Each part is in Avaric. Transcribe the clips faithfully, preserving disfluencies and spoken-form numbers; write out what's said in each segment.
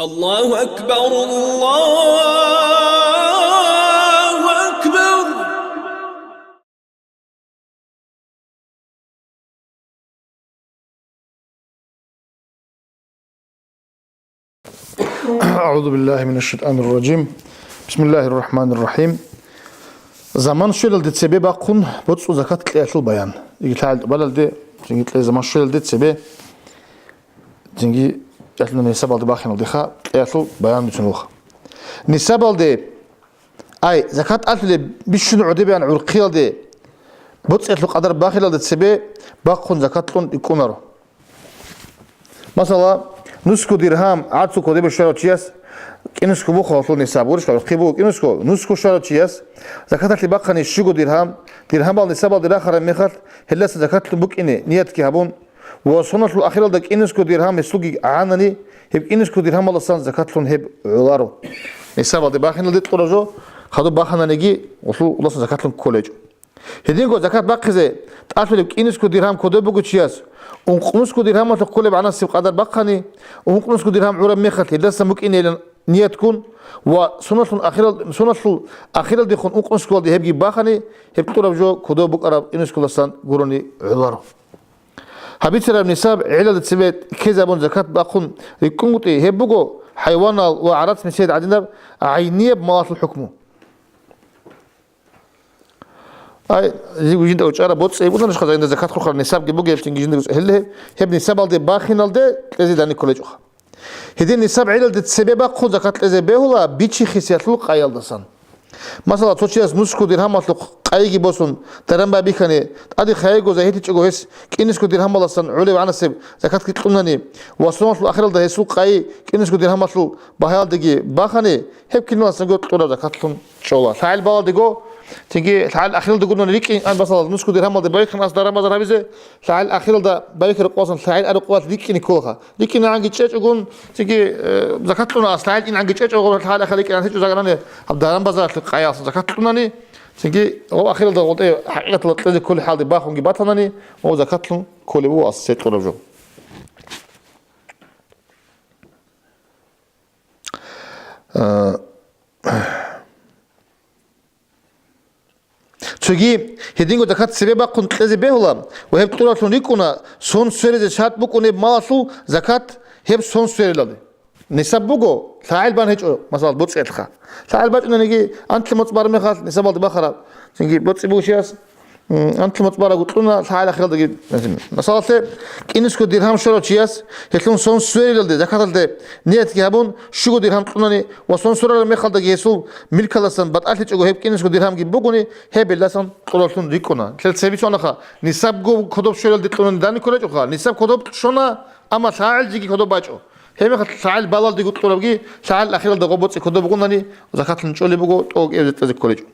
الله أكبر، الله أكبر. أعوذ بالله من الشيطان الرجيم. بسم الله الرحمن الرحيم. Заман щвелалде цебе бахъун боцӀул закат кьеялъул баян. Иги лъагӀел тӀубалалде, цинги кье заман щвелалде цебе, цинги кьеялъул нисабалде бахиналдеха кьеялъул баян бицун вуха. Нисабалде, ай, закат алъулеб бищун гӀодобегӀан гӀурхъиялде, боцӀиялъул къадар бахиналде цебе бахъун закат кьун рикӀкӀунаро. Масала, нусго диргьам гӀарцул кодобе щварав чияс кӀинусго бухъалъул нисаб, гурищ гӀурхъи буго кӀинусго, нусго щварав чияс закаталъе бахъани щуго диргьам, диргьамал нисабалде рахараб мехалъ, гьелдаса закатлъун букӀине ниятги гьабун, ва соналъул ахиралда кӀинусго диргьам гьесулги гӀанани, гьеб кӀинусго диргьамаласан закатлъун гьеб гӀоларо. Нисабалде бахиналде кьураб жо, хадуб бахананиги, гъулъул уласан закатлъун кколечӀо. Гьединго закат бахъизе тӀалъулеб кӀинусго диргьам кодоб буго чияс, ункънусго диргьамалъухъ кколеб гӀанасеб къадар бахъани, ункънусго диргьам гӀураб мехалъ гьелдасан букӀинейилан ниятгун ва соналъун ахирал-, соналъул ахиралдехун ункънусгоялде гьебги бахани, гьеб кьураб жо кодоб букӀараб кӀинусголасан гурони гӀоларо. Гьабицараб нисаб гӀелалда цебе ккезабун закат бахъун рикӀкӀунгутӀи, гьеб буго хӀайванал ва гӀарац-месед гӀадинаб гӀайнияб малалъул хӀукму. Ай, жи-, жинда учӀараб боцӀи бугони, нушха загьинда закат хурхараб нисабги бугеб, цинги жинда гьеле гьеб, гьеб нисабалде бахиналде кьезе данде кколечӀоха. Гьедин нисаб гӀелалде цебе бахъун закат кьезе бегьула бичихисиялъул къайялдасан. Масала, цо чияс нусго диргьамалъухъ къайиги босун, даран байбихьани, тӀаде хайиго загьирлъичӀого гьес кӀинусго диргьамаласан гӀолеб гӀанасеб закатги кьунани ва соналъул ахиралда гьесул къайи кӀинусго диргьамалъул багьаялдеги бахани, гьеб киналасанго кьураб закатлъун чӀола. ЛъагӀел балалдего, цинги лъагӀел ахиралда гурони рикӀкӀин, ан, масала, нусго диргьамалде байхъан ас даран-базар гьабизе, лъагӀел ахиралда байхъараб къоялъ лъагӀел араб къоялъ рикӀкӀине кколаха. РикӀкӀинегӀанги чӀечӀогун, цинги, э, закат кьуна ас, лъагӀел инегӀанги чӀечӀого, лъагӀел ахирал рикӀкӀинегӀан гьечӀо загӀанани, гьаб даран-базаралъе къаялъ закат кьунани, цинги гьаб ахиралда гъотӀе хӀакъикъаталда кьезе кколеб хӀалде бахунги батанани, гьаб закатлъун кколеб буго ас гьеб кьураб жо. Э, Цоги гьединго закат цебе бахъун кьезе бегьула ва гьеб кьураблъун рикӀкӀуна, сон сверизе шартӀ букӀунеб малалъул закат гьеб сон сверилалде. Нисаб буго, лъагӀел бан гьечӀо, масала, боцӀиялъха. ЛъагӀел бачӀунаниги, анлъи моцӀ бараб мехалъ нисабалде бахараб, цинги боцӀи буго чияс, м, анлъи моцӀ барабго кьуна, лъагӀел ахиралдаги. Масалалъе, кӀинусго диргьам щварав чияс, гьелъул сон сверилалде, закаталде ниятги гьабун, щуго диргьам кьунани ва сон сверараб мехалдаги гьесул милкаласан батӀалъичӀого гьеб кӀинусго диргьамги бугони, гьеб гьелдасан кьураблъун рикӀкӀуна. Лъел цебе цонаха, нисабго кодоб щвелалде кьунани данде кколечӀоха, нисаб кодоб щвана, амма лъагӀел жеги кодоб бачӀо. Гьеб мехалъ лъагӀел балалдего кьурабги, лъагӀел ахиралда гъоб боцӀи кодоб бугунани, закатлъун чӀолеб буго, тӀокӀ эбзе кколечӀо.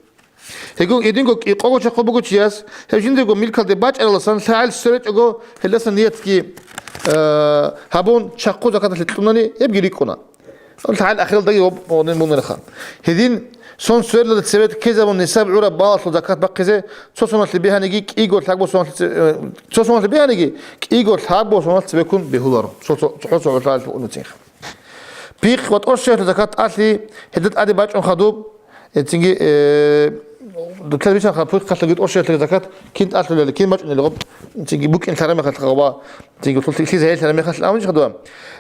Гьего, гьединго кӀикъого чахъу буго чияс, гьеб жиндирго милкалде бачӀараласан лъагӀел сверечӀого, гьелдасан ниятги, э, гьабун, чахъу закаталъе кьунани, гьебги рикӀкӀуна. ЛъагӀел ахиралдаги гъоб гьунин мунераха. Гьедин сон сверилалде цебе ккезабун нисаб гӀураб балалъул закат бахъизе, цо соналъе бегьаниги кӀиго лъабго соналъе це-, э, цо соналъе бегьаниги кӀиго лъабго соналъ цебеккун бегьуларо. Цо-, цо-, цо-, цо-, цо-, цо-, цо-, цо-, цо-, цо-, цо-, Пихъ ва тӀощаялъул закат тӀалъи гьелда тӀаде бачӀун хадуб, э, цинги, э, дуца бицанха пихъалъулги тӀощаялъулги закат кин тӀалъулел, кин бачӀунел гъоб, цинги букӀин лъараб мехалъ гъоба, цинги лъугьизе гьел лъараб мехалъ абун чи хадуба.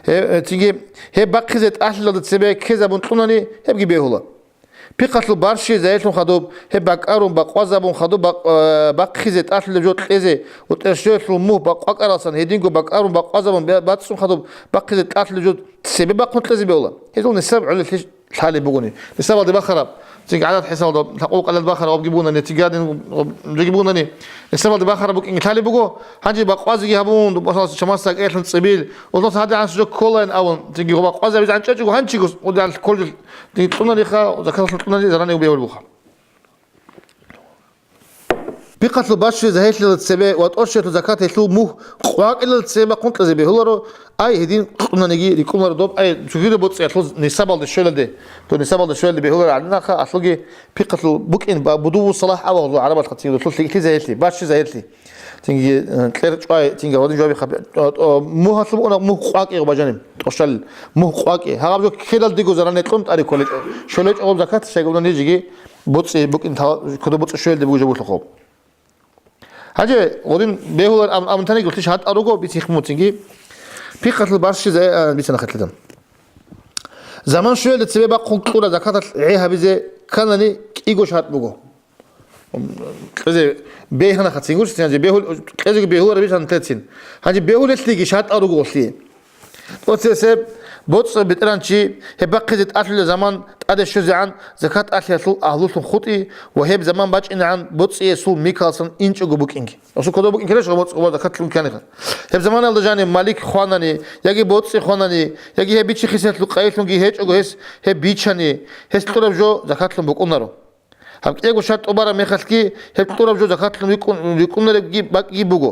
Э, э, цинги гьеб бахъизе тӀалъилалда цебе ккезабун кьунани, гьебги бегьула. Пихъалъул барщизе гьелъун хадуб, гьеб бакӀарун, бакъвазабун хадуб бакъ-, э, бахъизе тӀалъулеб жо кьезе, ва тӀерщоялъул мугь бакъвакӀаралсан гьединго бакӀарун, бакъвазабун бе-, бацӀцӀун хадуб бахъизе тӀалъулеб жо цебе бахъун кьезе бегьула. Гьезул нисаб гӀолелъи лъалеб бугони. Нисабалде бахараб, цинги гӀадат хӀисабалда, лъакъул къалел бахараб гъобги бугунани, цинги гьадин гъоб-, жеги бугунани, нисабалде бахараб букӀинги лъалеб буго, гьанже бакъвазеги гьабун, масала, чамасда кӀиялъун цӀибил, улласа гьадигӀан жо кколаан абун, цинги гъоб бакъвазе бизан чӀечӀого гьанчиго, удал кколжул, цинги кьунариха, закаталъун кьунари, зарани убевал буха. Пихъалъул бащи загьирлъила цебе ва тӀощиялъул закат гьелъул мугь къвакӀилал цебе бахъун кьезе бегьуларо, ай, гьедин кьунаниги рикӀкӀунаро доб, ай, цогидаб боцӀиялъул нисабалде щвелалде, доб нисабалде щвелалде бегьуларо гӀадинаха, алъуги пихъалъул букӀин ба будуву салахӀ абула гӀарабалъа цинги долъул лъикӀлъи загьирлъи, бащи загьирлъи. Цинги, э, кьер чӀвай, цинги гьадин жавабихъа, э, э, мугьалъул букӀуна мугь къвакӀи гъоб бажани, тӀощалил, мугь къвакӀи. Гьаб жо ккелалдего заране кьун тӀари кколечӀо. ЩолечӀо гъоб закат, щайгурна нижеги боцӀи букӀин тал-, кодоб боцӀи щвелалде бугеб жо булъухъо. Гьанже гъодин бегьулар ам-, амтаниги гьелъи шартӀал руго, бицихъ муцинги. Пихъалъул барщизе, а, бицана хатӀлъидан. Заман щвелалде цебе бахъун кьура закаталъ гӀей гьабизе кканани кӀиго шартӀ буго. Кьезе бегьана хацин гурщицин, гьанже бегьул-, кьезего бегьулараб бицана тецин. Гьанже бегьулелъиги шартӀал руго гьелъие. ТӀоцесеб боцӀи бетӀеран чи, гьеб бахъизе тӀалъулеб заман тӀаде щвезегӀан закат тӀалъиялъул агьлулъун хутӀи ва гьеб заман бачӀинегӀан боцӀиялъул микаласан инчӀого букӀинги. Асул кодоб букӀин ккелищ гъоб боцӀи гъоб закат лъун кканиха. Гьеб заманалда жаниб малик хванани, яги боцӀи хванани, яги гьеб бичи-хисиялъул къайилъунги гьечӀого гьес гьеб бичани, гьес кьураб жо закатлъун букӀунаро. Гьаб кӀиго шартӀ тӀубараб мехалъги, гьеб кьураб жо закатлъун рикӀкӀун-, рикӀкӀунаребги бакӀги буго.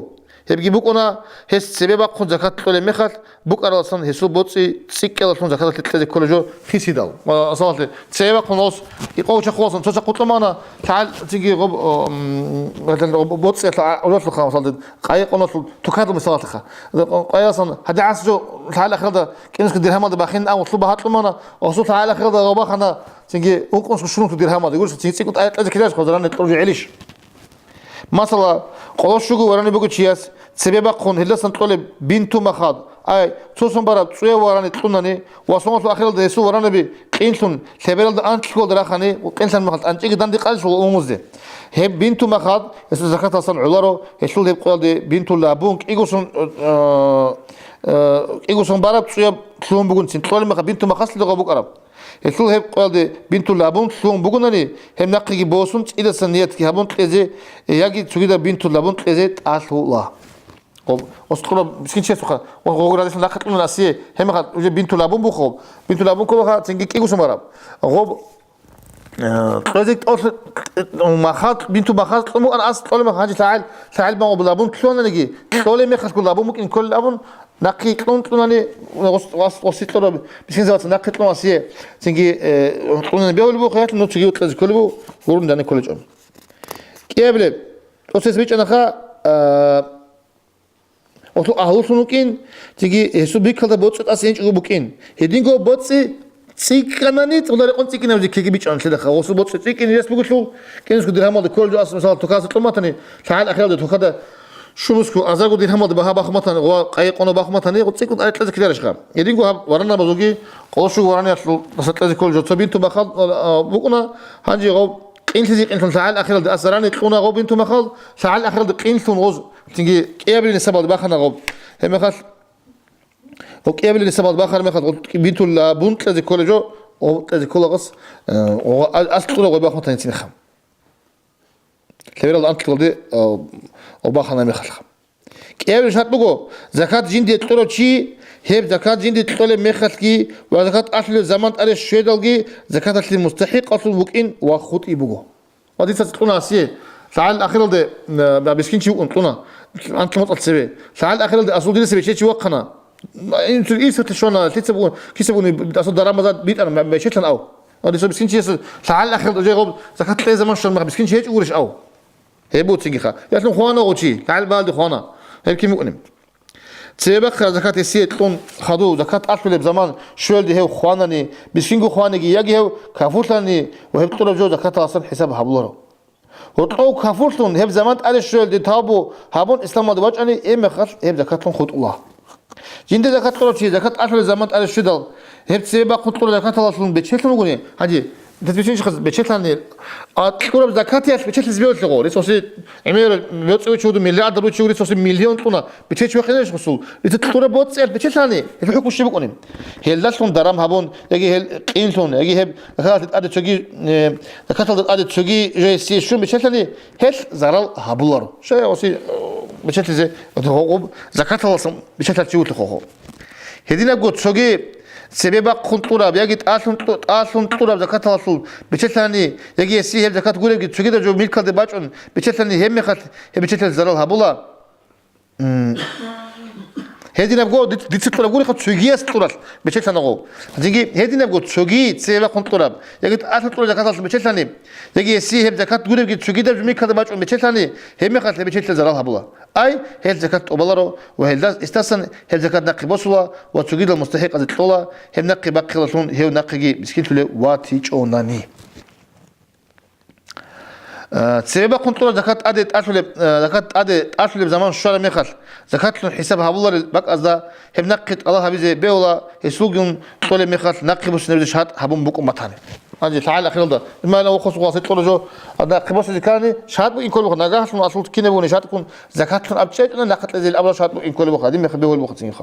Гьебги букӀуна, гьес цебе бахъун закат кьолеб мехалъ, букӀараласан гьесул боцӀи цӀикӀкӀалалъун закаталъе кьезе кколеб жо хисидал. Ва асалалъе цебе бахъун ос икъов чахъуласан цо чахъу кьумана, лъагӀал цинги гъоб, о, м, гъоб боцӀиялъа гӀололъухъа, масалалъе, къайи къоналъул тукадал мисалалъеха. Къайасан гьадигӀанс жо лъагӀал ахиралда кӀинусго диргьамалда бахин ан лъуба гьакьумана, осул лъагӀал ахиралда гъоб бахана, цинги ункънусго шурунту диргьамалда гурса, цинги цӀикӀкӀун тӀайкьазе кидач хъазаранил кьуржи гӀелищ. Масала, къоло щуго варани буго чияс цебе бахъун гьелдасан кьолеб бинту махад, ай, цо сон бараб цӀуяв варани кьунани ва соналъул ахиралда гьесул варанаби къинлъун, лъебералда анлъголда рахани, къинлъан махал тӀанчӀиги данде къалъула умузде. Гьеб бинту махад гьесул закаталсан гӀоларо, гьелъул гьеб къоялде бинту лабун кӀиго сон, э, э, кӀиго сон бараб цӀуяб лъугьун бугунцин, кьолеб махад бинту махаслъидал гъоб букӀараб. Гьелъул гьеб къоялде бинтул лабун лъугьун бугунани, гьеб нахъеги босун, цӀидасан ниятги гьабун кьезе, яги цогидаб бинтул лабун кьезе тӀалъула. Гъоб, ос кьураб мискинчиясухъа, ва гъогур гьадисалъ нахъе кьунан асие, гьеб мехалъ уже бинтул лабун бухъ гъоб. Бинтул лабун кколаха, цинги кӀиго сон бараб. Гъоб, э, кьезе тӀолъ-, махал, бинтул махал кьун букӀан ас кьолеб мехалъ, гьанже лъагӀел, лъагӀел бан гъоб лабун лъугьананги, кьолеб мехалъго лабун букӀин кколел абун, нахъе кьун кьунани, гъос-, гъос-, гъосие кьураб, мискинзабаца нахъе кьун асие, цинги, э, кьунани бегьулеб буго, хиялъун нуцаги кьезе кколеб буго, гурун дани кколечӀо. КӀиабилеб, тӀоцес бичӀчӀанаха, а, гъолъул агьлулъун вукӀин, цинги гьесул бикалда боцӀи тӀаса инчӀого букӀин. Гьединго боцӀи цӀикӀкӀанани, цӀула рекъон цӀикӀкӀинаб зиккиги бичӀчӀана лъидаха. Гъосул боцӀи цӀикӀкӀине рес бугелъул, кӀинусго диргьамалда кколеб жо ас, мисал, тукаса кьуматани, лъагӀел ахиралда тукада Шумуску азарго диргьамалда багьа бахматани ва къайи къоно бахматани, цӀикӀкӀун тӀарикь кьезе ккеларищха? Гьединго гьаб варанабазулги къоло щуго вараниялъул тӀаса кьезе кколеб жо цо бинту махал, а, букӀуна, гьанже гъоб къинлъизе къинлъун лъагӀел ахиралда ас зарани кьуна гъоб бинту махал, лъагӀел ахиралда къинлъун гъоз, цинги кӀиабилеб нисабалда бахана гъоб. Гьеб мехалъ гъоб кӀиабилеб нисабалда бахараб мехалъ гъоб бинту лабун кьезе кколеб жо, гъоб кьезе кколагъас, э, гъоб а-, ас кьуна гъой бахматани цинха. Лъебералда анкьалде, а, обахана мехалъха. КӀиабилеб шартӀ буго, закат жинде кьурав чи, гьеб закат жинде кьолеб мехалъги ва закат тӀалъулеб заман тӀаде щведалги закаталъе мустахӀикъалъун вукӀин ва хутӀи буго. Ва дица кьуна асие, лъагӀел ахиралде, а, мискинчи вукӀун кьуна, анкьа моцӀалъ цеве. ЛъагӀел ахиралде асул динасе бечечи вахъана. Ин-, исатли щвана, лъица бугун, киса бугун, асул дарамаза битӀана, м-, мечетлъан ав. Ва дица мискинчиясул лъагӀел ахиралда уже гъоб закат кьезе заман щван мехалъ мискинчи гьечӀо гурищ ав? Гьеб буцигиха. Ялъун хвана гъо чи, лъагӀел балде хвана. Гьеб кин букӀунеб? Цебе бахъа закат гьесие кьун хадув, закат тӀалъулеб заман щвелде гьев хванани, мискинго хваниги, яги гьев кафурлъани ва гьеб кьураб жо закаталасан хӀисаб гьабуларо. Гьоркьов кафурлъун гьеб заман тӀаде щвелде тавбу гьабун исламалде вачӀани, гьеб мехалъ гьеб закатлъун хутӀула. Жинде закат кьурав чи, закат тӀалъулеб заман тӀаде щведал, гьеб цебе бахъун кьураб закаталалъун бечелъун вугони, гьанже, бечелъани, а, кьураб закатиялъ бечелъизе бегьулъе гъо, рицоси, гӀемер, меоцӀи вичи вуду, миллиард ручи вури, рицоси миллион кьуна, бечечи вахъинарищ гъосул? Рица кьураб боцӀиялъ бечелъани, гьеб хӀукму щиб букӀунеб? Гьелдалъун даран гьабун, яги гьел къинлъун, яги гьеб закаталда тӀаде цоги, э, закаталда тӀаде цоги жо гьесие щун бечелъани, гьелъ зарал гьабуларо. Щай оси, э, бечелъизе, гъоб закаталасан бечелъал чи вутлъа хохо. Гьединабго цоги цебе бахъун кьураб яги тӀалъун кьу-, тӀалъун кьураб закаталъул бечелъани, яги гьесие гьеб закат гуребги цогидаб жо милкалде бачӀун бечелъани, гьеб мехалъ гьеб бечелъиялъе зарал гьабула. М. Гьединабго диц-, дица кьураб гуриха, цогияс кьуралъ бечелъана гъов. Гьанжеги гьединабго цоги цебе бахъун кьураб яги тӀалъун кьураб закаталъул бечелъани, яги гьесие гьеб закат гуребги цогидаб жо милкалде бачӀун бечелъани, гьеб мехалъ гьеб бечелъиялъе зарал гьабула. Ай, гьел закат тӀубаларо ва гьелдас, гьесдасан гьеб закат нахъе босула ва цогидал мустахӀикъазе кьола, гьеб нахъе бахъиялъун гьев нахъеги мискинлъулев ватичӀонани. Э, цебе бахъун кьураб закат тӀаде тӀалъулеб, э, закат тӀаде тӀалъулеб заман щвараб мехалъ, закатлъун хӀисаб гьабуларел бакӀазда гьеб нахъе тӀалаб гьабизе бегьула, гьесулгун кьолеб мехалъ нахъе буссинабизе шартӀ гьабун букӀун батани. Гьанже лъагӀел ахиралда, иман ва хос васе кьола жо, а нахъе босизе ккани, шартӀ букӀин кколеб буха, нагагьлъун асул кинаб бугони шартӀ букӀун, закатлъун абчӀечӀна нахъе кьезе абураб шартӀ букӀин кколеб буха, гьадин мехалъ бегьулеб буха цинги.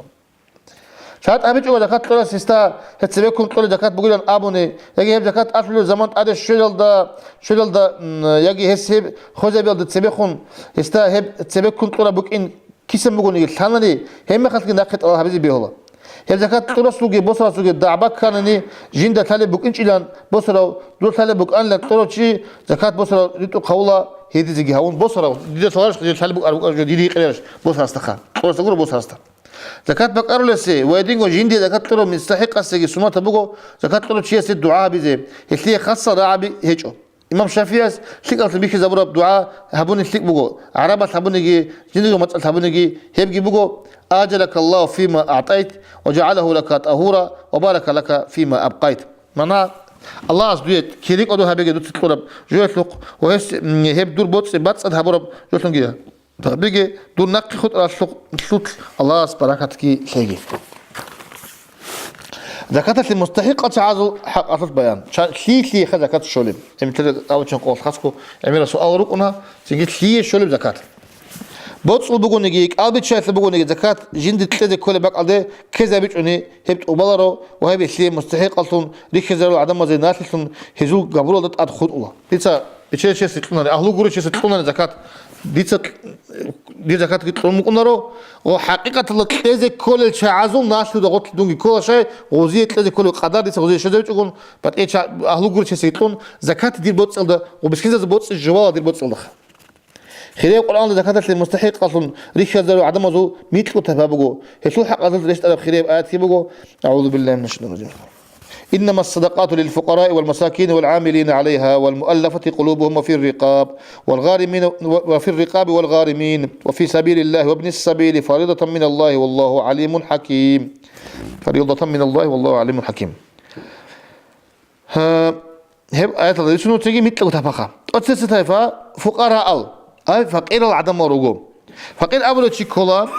ШартӀ гьабичӀого закат кьурас гьесда гьеб цебеккун кьолеб закат бугилан абуни, яги гьеб закат тӀалъулеб заман тӀаде щвелалда, щвелалда, м, яги гьес гьеб хвезабиялда цебехун гьесда гьеб цебеккун кьураб букӀин кисан бугониги лъанани, гьеб мехалъги нахъе тӀалаб гьабизе бегьула. Гьеб закат кьурасулги босарасулги дагӀба кканани, жинда лъалеб букӀинчӀилан босарав, дур лъалеб букӀанилан кьурав чи закат босарав ритӀухъ гьавула, гьедизеги гьавун босарав, дида лъаларищ, дида лъалеб букӀар букӀар жо, дида гьикъиларищ босарасдаха, кьурасда гуро босарасда. Закат бакӀарулесе ва гьединго жиндие закат кьурав мустахӀикъасеги суннатаб буго закат кьурав чиясе дугӀа гьабизе, гьелъие хасал рагӀаби гьечӀо. Имам ШафигӀияс лъикӀалъун бихьизабураб дугӀа гьабуни лъикӀ буго, гӀарабалъ гьабуниги, жиндирго мацӀалъ гьабуниги, гьебги буго: «Аджаракаллагьу фима аътӀайт, ва жагӀалагьу лака тӀагьура, ва барака лака фима абкъайт». Мана, Аллагьас дуе кири кӀодо гьабиги дуца кьураб жоялъухъ, ва гьес, м, гьеб дур боцӀи бацӀцӀад гьабураб жолъунги. Гьабиги, дур нахъе хутӀаралъухъ Аллагьас баракатги лъеги. Закаталъе мустахӀикъал чагӀазул хӀакъалъулъ баян. Ча-, лъие-лъиеха закат щолеб? Гьеб нилъеда авачан къолъ хасго гӀемерал суал рукӀуна, цинги лъие щолеб закат? БоцӀул бугониги, кӀалбиччаялъул бугониги закат жинде кьезе кколеб бакӀалде ккезабичӀони гьеб тӀубаларо ва гьеб лъие мустахӀикъаллъун рихьизарул гӀадамазе налъилъун гьезул габуралда тӀад хутӀула. Дица бечедав чиясе кьунани, агьлу гурев чиясе кьунани закат, дица, дир закатги кьун букӀунаро, ва хӀакъикъаталда кьезе кколел чагӀазул налъуда гъорлъ дунги ккола, щай гъозие кьезе кколел къадар дица гъозие щвезавичӀогун, батӀи ча-, агьлу гурев чиясе кьун, закат дир боцӀалда, ва мискинзазе боцӀи жувала дир боцӀалдаха. Хирияб Къуръаналда закаталъе мустахӀикъалъун рихьизарул гӀадамазул микьго тайпа буго. Гьелъул хӀакъалъулъ рещтӀараб хирияб аятги буго: أعوذ بالله من الشيطان الرجيم. إنما الصدقات للفقراء والمساكين والعاملين عليها والمؤلفة قلوبهم وفي الرقاب والغارمين، وفي الرقاب والغارمين وفي سبيل الله وابن السبيل فريضة من الله والله عليم حكيم. فريضة من الله والله عليم حكيم. Гьа, гьеб аяталда рицун цоги микьго тайпаха. ТӀоцеса тайпа фукъараал, ай факъирал гӀадамал руго. Факъир абулев чи ккола,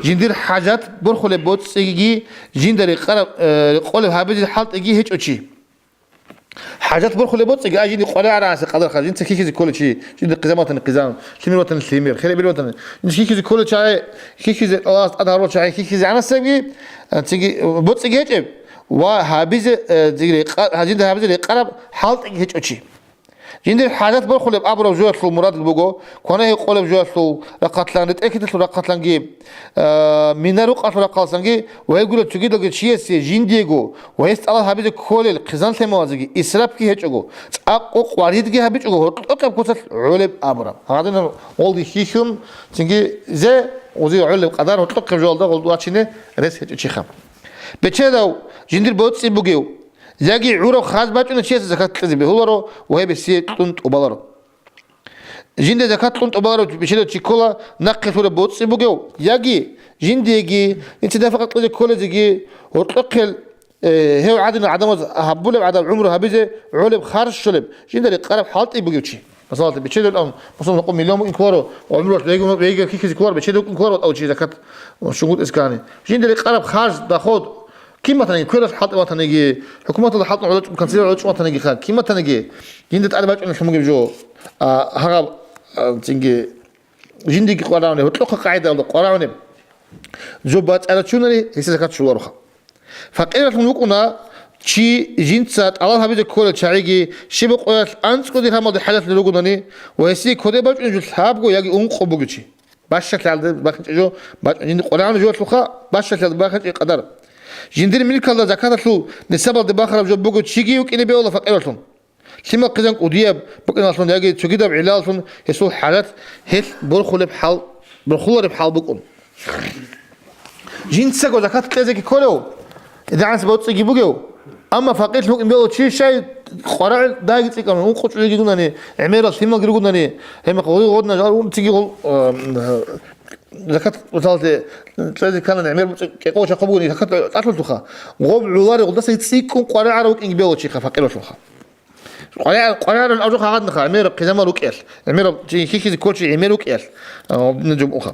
жиндир хӀажат борхулеб боцӀиги, жинда рекъараб, э, рекъолеб гьабизе хӀалтӀиги гьечӀо чи. ХӀажат борхулеб боцӀиги, ай жинда къваригӀараб гьаниса къадарха, жинца хьихьизе кколев чи, жинда хъизан батани хъизан, лъимер батани лъимер, херебир батани. Жинца хьихьизе кколев чагӀи, хьихьизе, Аллагьас тӀад гьарурав чагӀи хьихьизе гьанасаги, э, цинги, э, боцӀиги гьечӀеб. Ва гьабизе, э, зигри къа-, гьазинда гьабизе рекъараб хӀалтӀиги гьечӀо чи. Жиндир хӀажат борхулеб абураб жоялъул мурад буго, квана-гьекъолеб жоялъул рахъалъан, ретӀел-хьидалъул рахъалъанги, э, мина-рукъалъул рахъалъанги ва гьебгуреб цогидалги чиясе жиндиего ва гьес тӀалаб гьабизе кколел хъизан-лъималазеги исрафги гьечӀого, цӀакъго къваридги гьабичӀого, гьоркьохъеб куцалъ гӀолеб абураб. Гьадинаб гъолги хьихьун, цинги зе, гъози гӀолеб къадар гьоркьохъеб жоялда гъолда вачине рес гьечӀо чиха. Бечедав жиндир боцӀи бугев, яги гӀураб хаз бачӀунев чиясе закат кьезе бегьуларо ва гьеб гьесие кьун тӀубаларо. Жинда закат кьун тӀубаларев бечедав чи ккола нахъе лъураб боцӀи бугев, яги жиндиеги, инци нафакъа кьезе кколезеги, гьоркьохъел, э, гьев гӀадинал гӀадамаз гьабулеб гӀадаб гӀумру гьабизе гӀолеб харж щолеб, жинда рекъараб хӀалтӀи бугев чи. Масала, бечедав, ам, масала, нукъо миллион букӀин кколаро, гӀумру веги, веги хьихьизе кколаро, бечедав букӀин кколаро, ав чи закат щугутӀискани. Жинда рекъараб харж, доход, кин батаниги, квералъ хӀалтӀи батаниги, хӀукуматалда хӀалтӀун гӀоло-, канцелярия гӀоло батаниги ха, кин батаниги, жинда тӀаде бачӀунелъун бугеб жо, а, гьагъаб, а, цинги, жиндиги къваригӀунеб, гьоркьохъа къагӀидалда къваригӀунеб жо бацӀарачунани, гьесие закат щолароха. Факъиралъун вукӀуна чи, жинца тӀалаб гьабизе кколел чагӀиги, щибаб къоялъ анцӀго диргьамалде хӀажатлъи ругонани ва гьесие кодобе бачӀунеб жо лъабго яги ункъо бугев чи. Бащалъалда бахинчӀеб жо бачӀун, жинда къваригӀунеб жоялъулха бащалъалда бахинчӀеб къадар. Жиндир милкалда закаталъул нисабалде бахараб жо бугев чиги вукӀине бегьула факъиралъун. Лъимал хъизан кӀудияб букӀиналъун яги цогидаб гӀиллалъун гьесул хӀажат гьелъ борхулеб хӀал, борхулареб хӀал букӀун. Жинцаго закат кьезеги кколев, дагьанас боцӀиги бугев, амма факъирлъун вукӀин бегьула чи щай къварагӀел дагьги цӀикӀкӀарун, ункъо чӀужуги гунани, гӀемерал лъималги ругунани, гьебмехалъ гъодин гъодна жал унциги гъол, а, закат, мисалалъе, кьезе ккани гӀемер кӀикъого чахъу бугони, закат тӀалъулъулха. Гъоб гӀоларев гъолдаса цӀикӀкӀун къварагӀарав вукӀинги бегьула чиха факъиралъулха. КъварагӀ-, къварагӀарал ажуха гьадинха, гӀемераб хъизамал рукӀиялъ, гӀемераб чи хихьизе кколчи гӀемер рукӀиялъ, а, гьаб дина жо букӀуха.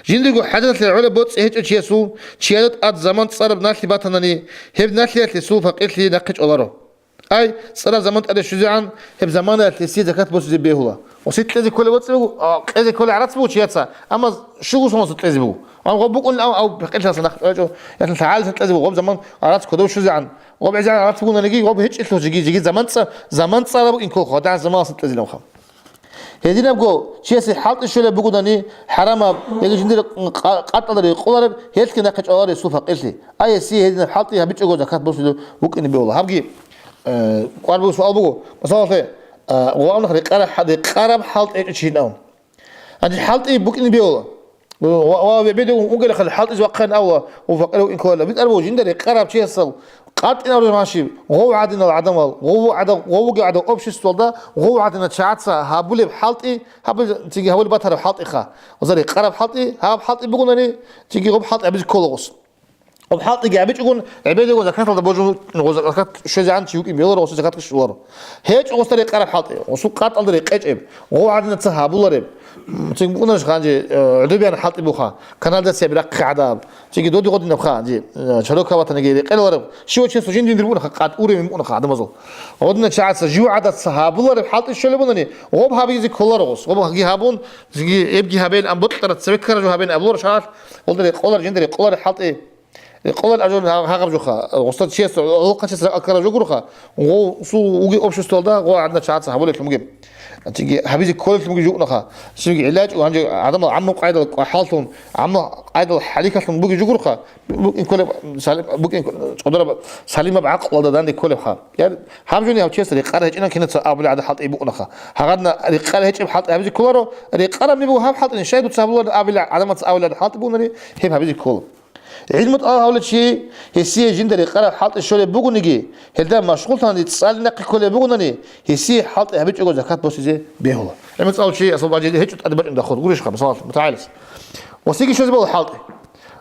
Жиндирго хӀажаталъе гӀолеб боцӀи гьечӀев чиясул, чияда тӀад заман цӀараб налъи батанани, гьеб налъиялъ гьесул факъирлъи нахъе чӀоларо. Ай, цӀараб заман тӀаде щвезегӀан, гьеб заманаялъ гьесие закат босизе бегьула. Гъосие кьезе кколеб боцӀи буго, а, кьезе кколеб гӀарац буго чияца, амма щуго соналъ кьезе буго. Амма гъоб букӀун, ав, ав факъирлъаса нахъе чӀоларичӀо, ясин лъагӀалилъан кьезе буго, гъоб заман гӀарац кодов щвезегӀан. Гъоб гӀезегӀан гӀарац бугонаниги, гъоб гьечӀелъул жиги, жиги заман цӀа-, заман цӀараб букӀин кколха, гьадин заманалъ кьезиланха. Гьединабго чиясе хӀалтӀи щолеб бугодани, хӀарамаб яги жиндир къа-, къатӀалда рекъолареб, гьелъги нахъе чӀваларесул факъирлъи. Ай гьесие гьединаб хӀалтӀи гьабичӀого закат босулев вукӀине бегьула. Гьабги, э, кӀвар буго суал буго. Масалалъе, э, гъов абунах рекъараб хӀа-, рекъараб хӀалтӀи гьечӀо чи гьинав. Гьанже хӀалтӀи букӀине бегьула. Ва, ва, ва бедегун угелахъал хӀалтӀизе вахъин авла, ва факъир вукӀин ккола. БитӀараб жинда рекъараб чиясал къатӀинаб рагьанщиб, гъов гӀадинал гӀадамал, гъов гӀадав-, гъов вугев гӀадав обществалда, гъов гӀадинал чагӀаца гьабулеб хӀалтӀи, гьаб-, цинги гьабулеб батараб хӀалтӀиха. Гъоза рекъараб хӀалтӀи, гьаб хӀалтӀи бугонани, цинги гъоб хӀалтӀи гьабизе ккола гъос. Гъоб хӀалтӀиги гьабичӀогун, гӀебедего закаталда божун, гъоза закат щвезегӀан чи вукӀин бегьуларо, гъосул закат щоларо. ГьечӀо гъосда рекъараб хӀалтӀи, гъосул къатӀалда рекъечӀеб, гъов гӀадинаца гьабулареб. М, цинги букӀунарищ гьанже, э, гӀодобеян хӀалтӀи буха, канализацияб рахъи гӀадаб, цинги доди гъодинабха, гьанже, э, чарок гьабатаниги рекъелалареб, щивав чиясул жиндир букӀунаха, къатӀурев букӀунаха гӀадамазул. Гъодинал чагӀаца жив гӀадатца гьабулареб хӀалтӀи щолеб бугони, гъоб гьабизе кколаро гъос. Гъоб гьаги гьабун, цинги эбги гьабейин, ам бокьараб цеве ккараб жо гьабейин абуларо шагьаралъ, гъолда рекъолар, жинда рекъолареб хӀалтӀи. Рекъоларел ажур гьа-, гьагъаб жоха, гъосда чиясда гӀолохъанчиясда ракӀалда ккараб жо гуроха, гъосул вугеб обществалда гъо гӀадинал чагӀаца гьабулеблъун бугеб. Цинги гьабизе кколеблъун бугеб жо букӀунаха. Цинги гӀилла гьечӀо гьанже гӀадамал гӀаммаб къайдал квахӀаллъун, гӀаммаб къайдал хӀалихьалъун бугеб жо гуроха, бу-, букӀин кколеб, салим-, букӀин кколеб, цӀодораб салимаб гӀакълалда данде кколебха. Я, гьаб жони гьав чияс рекъараб гьечӀинан кинаца абулеб гӀадаб хӀалтӀи букӀунаха. Гьагъадна рекъараб гьечӀеб хӀалтӀи гьабизе кколаро, рекъарабни буго гьаб хӀалтӀи, щай дуца гьабулеб абилеб гӀадамаца абулеб хӀалтӀи бугонари, гьеб гьабизе ккола. ГӀилму тӀалаб гьавулев чи гьесие жинда рекъараб хӀалтӀи щолеб бугониги, гьелда машгъуллъани цӀали нахъе кколеб бугони, гьесие хӀалтӀи гьабичӀого закат босизе бегьула. ГӀилму цӀалулев чи асул бажи гьечӀо тӀаде бачӀун дохун, гурищха, масалалъ, мутагӀилас. Гъосиеги щвезе бегьула хӀалтӀи.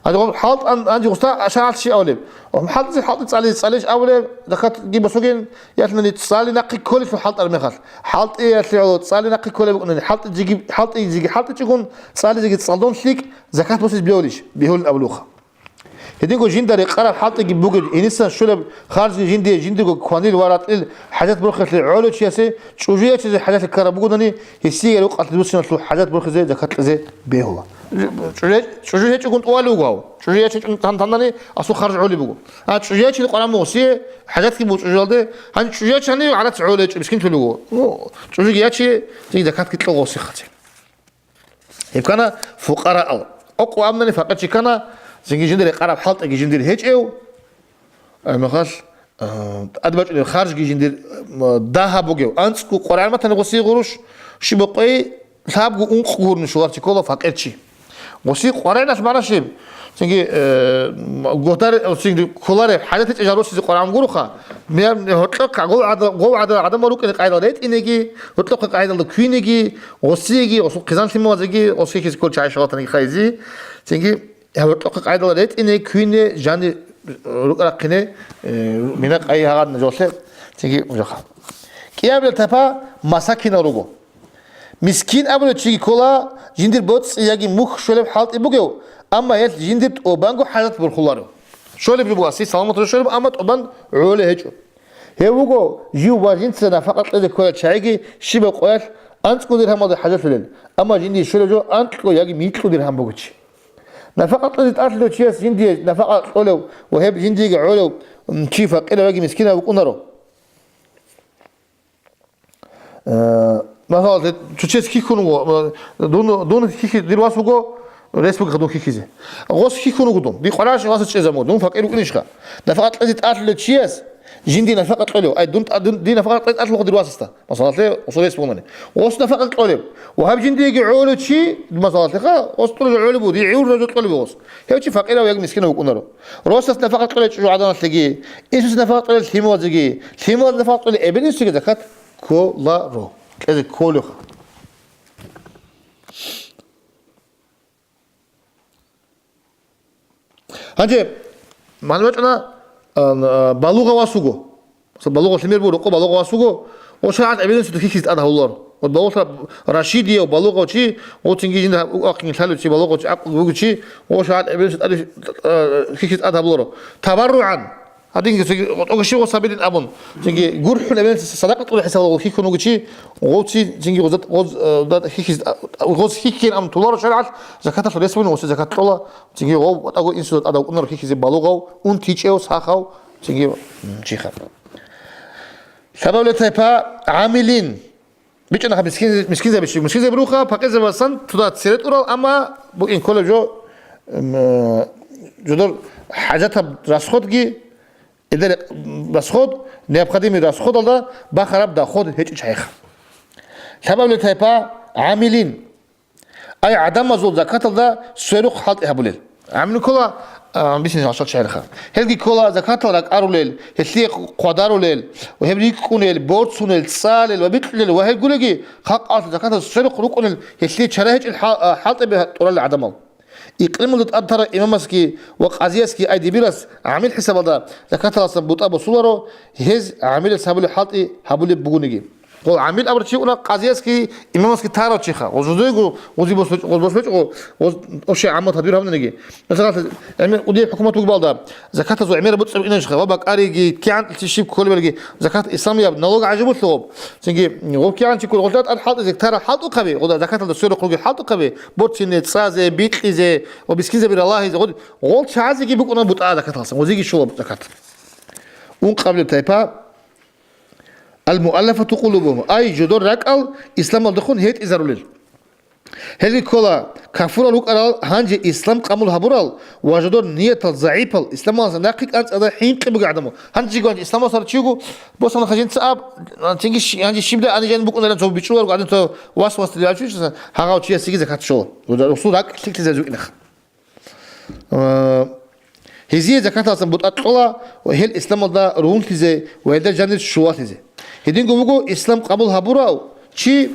Гьанже гъоб хӀалтӀан, гьанже гъосда шагьаралъ щиб абулеб? ХӀалтӀизе хӀалтӀи цӀализе цӀалищ абулеб, закатги босугин, ялъуни цӀали нахъе кколелъул хӀалтӀараб мехалъ. ХӀалтӀиялъе гӀоло цӀали нахъе кколеб букӀунани, хӀалтӀизеги, хӀалтӀизеги хӀалтӀичӀогун, цӀализеги цӀалдон лъикӀ, закат босизе бегьулищ? Бегьулин абулевха. Гьединго жинда рекъараб хӀалтӀиги бугеб, гьенисан щолеб харжги жиндие жиндирго кванил ва ратӀлил хӀажат борхиялъе гӀолев чиясе чӀужу ячизе хӀажалъи ккараб бугодани, гьесие рукъалъе руссиналъул хӀажат борхизе закат кьезе бегьула. ЧӀужу, чӀужу гьечӀогун тӀувалев вуго гьав. ЧӀужу ячичӀун тан-, тандани асул харж гӀолеб буго. А чӀужу ячине къваран буго гъосие, хӀажатги буго чӀужуялде, гьаниб чӀужу ячани гӀарац гӀолеб гьечӀеб, мискинлъулев вуго. Ну, чӀужуги ячи, цинги закатги кьо гъосихъаце. Гьеб ккана фукъараал. Къокъ абунани факъирчи ккана, цинги жиндир рекъараб хӀалтӀиги жиндир гьечӀев, гьебмехалъ, а, тӀадбачӀунеб харжги жиндир, а, дагьаб бугев. АнцӀго къваригӀел батани гъосие гъурущ, щиб къвей, лъабго ункъго гьурун щоларчи ккола факъирчи. Гъосие къваригӀелъул магӀна щиб? Цинги, э, гъодар-, цинги кколареб, хӀажат гьечӀеб жал росизе къваригӀун гуроха, гьоркьохъе гъов гӀада-, гъов гӀада-, гӀадамал рукӀине къайдал ретӀинеги, гьоркьохъе къайдалда квинеги, гъосиеги, гъосул хъизан-лъималазеги, гъосие хьизе кколел чагӀи щвалатаниги хайизе, цинги гьоркьохъе къайдал ретӀине, квине, жани рукӀа-рахъине, э, мина къайи гьагъадна жолъе, цинги жоха. КӀиабилел тайпа масакинал руго. Мискин абулев чиги ккола, жиндир боцӀи яги мухь щолеб хӀалтӀи бугев, амма гьелъ жиндир тӀубанго хӀажат борхуларо. Щолеб жо буго, аси саламаталда щолеб, амма тӀубан гӀолеб гьечӀо. Гьев вуго жив ва жинца нафакъа кьезе кколел чагӀиги щибаб къоялъ анцӀго диргьамалда хӀажалъулел, амма жиндие щолеб жо анкьго яги микьго диргьам бугев чи. Нафакъа кьезе тӀалъулев чияс жиндие нафакъа кьолев ва гьеб жиндиеги гӀолев, м, чи факъирав яги мискинав вукӀунаро. Э, масала, цо чияс хьихьун вуго, э, дун, дун хьихьи-, дир вас вуго, Рес бугеха дун хьихьизе. Гъос хьихьун вуго дун. Ди къварагӀарищ васас чӀезабун, дун факъир вукӀинищха? Нафакъа кьезе тӀалъулев чияс жинди нафакъа кьолев, ай, дун тӀа-, дун, ди нафакъа кьезе тӀалъулаха дир васасда. Масалалъе, гъос рес бугони. Гъос нафакъа кьолеб. Ва гьаб жиндиеги гӀолев чи, масалалъеха, гъос тӀура жо гӀолеб буго, ди гӀур жо кьолеб гъос. Гьев чи факъирав яги мискинав вукӀунаро. Росас нафакъа кьолев чӀужу гӀаданалъеги, инсусе нафакъа кьолел лъималазеги, лъималазе нафакъа кьолел эбел-инсуеги закат кколаро. Кьезе кколеха. Гьанже, ман вачӀана, а, а, балугъав вас вуго. Масала, балугъав лъимер буго, рокъо балугъав вас вуго. О шаргӀат эбелинсуда хьихьизе тӀад гьавуларо. Вот балугъав рашидияв, балугъав чи, о цинги жинда ахъин лъалев чи, балугъав чи, гӀакълу бугев чи, о шаргӀат эбелинсуда тӀад, а, хьихьизе тӀад гьавуларо. Табарругьан. Гьадинги цоги, тӀокӀаб щиб гъос гьабилин абун, цинги гурхӀун эбелин садакъа кьураб хӀисабалда гъов хьихьун вуго чи, гъов ци-, цинги гъоз, гъоз, э, дат-, хьихьиз-, а, гъоз хьихьин абун толаро шаригӀат, закаталъул рес бугин гъосе закат кьола, цинги гъов ватӀаго инсуда тӀадав вукӀунаро хьихьизе балугъав, унтичӀев, сахав, цинги, м, чиха. Лъабабилеб тайпа гӀамилин. БичӀчӀана мискин-, мискинзаби щиб. Мискинзаби руха, пакъирзабасан туда цере тӀурал, амма букӀин кколеб жо, м, жодор хӀажатаб расходги, эдер расход, необходимый расходалда бахараб доход гьечӀичӀайха. Лъабабилеб тайпа гӀамилин. Ай гӀадамазул закаталда сверухъ хӀалтӀи гьабулел. ГӀамилин ккола, а, бисин гьалшал чагӀилха. Гьелги ккола закатал ракӀарулел, гьелъие хъвадарулел, ва гьеб рикӀкӀунел, борцунел, цӀалел ва бикьулел ва гьеб гуреги халкъалъул закатал сверухъ рукӀунел, гьелъие чара гьечӀел хӀал-, а, хӀалтӀаби тӀурал гӀадамал. Икърималда тӀад тарав имамасги ва къазиясги ай дибирас гӀамил хӀисабалда закаталасан бутӀа босуларо, гьез гӀамилас гьабулеб хӀалтӀи гьабулеб бугониги. Гъол гӀамил абурав чи вуна къазиясги имамасги тарав чиха. Гъоз жодойго гъози бос-, гъоз босбечӀого, гъоз вообще гӀамал тадбир гьабунаниги. Масала, гӀемер удияб хӀукумат бугебалда, закатазул гӀемер буцӀцӀи букӀинанищха, ва бакӀариги, кигӀан щиб кколебалги, закат исламияб налог гӀажибулъ гъоб. Цинги гъоб кигӀан чи ккол, гъолда тӀад хӀалтӀизе, тара хӀалтӀухъаби, гъолда закаталда сверухъ ругел хӀалтӀухъаби, борцине, цӀазе, бикьизе ва мискинзабире лагьизе, гъол, гъол чагӀазеги букӀуна бутӀа закаталсан, гъозиги щола закат. Ункъабилеб тайпа, ал-муаллафату къулубугьум, ай, жодор ракӀал исламалдехун гьетӀизарулел. Гьелги ккола, кафурал рукӀарал, гьанже ислам къабул гьабурал ва жодор ниятал загӀипал, исламалдаса нахъе кӀанцӀида хӀинкъи бугел гӀадамал. Гьанже жиго гьанже исламалдаса чи вуго, босана хажинца аб, цинги щи-, гьанже щибда ани жаниб букӀунарин цо бичӀчӀуларго гӀадин цо вас-вас дилбачӀищаса, гьагъав чиясеги закат щола. Русул ракӀ лъикӀлъизазе вукӀинеха. А, гьезие закаталсан бутӀа кьола ва гьел исламалда рунлъизе ва гьелда жанир щулалъизе. Гьединго буго ислам къабул гьабурав чи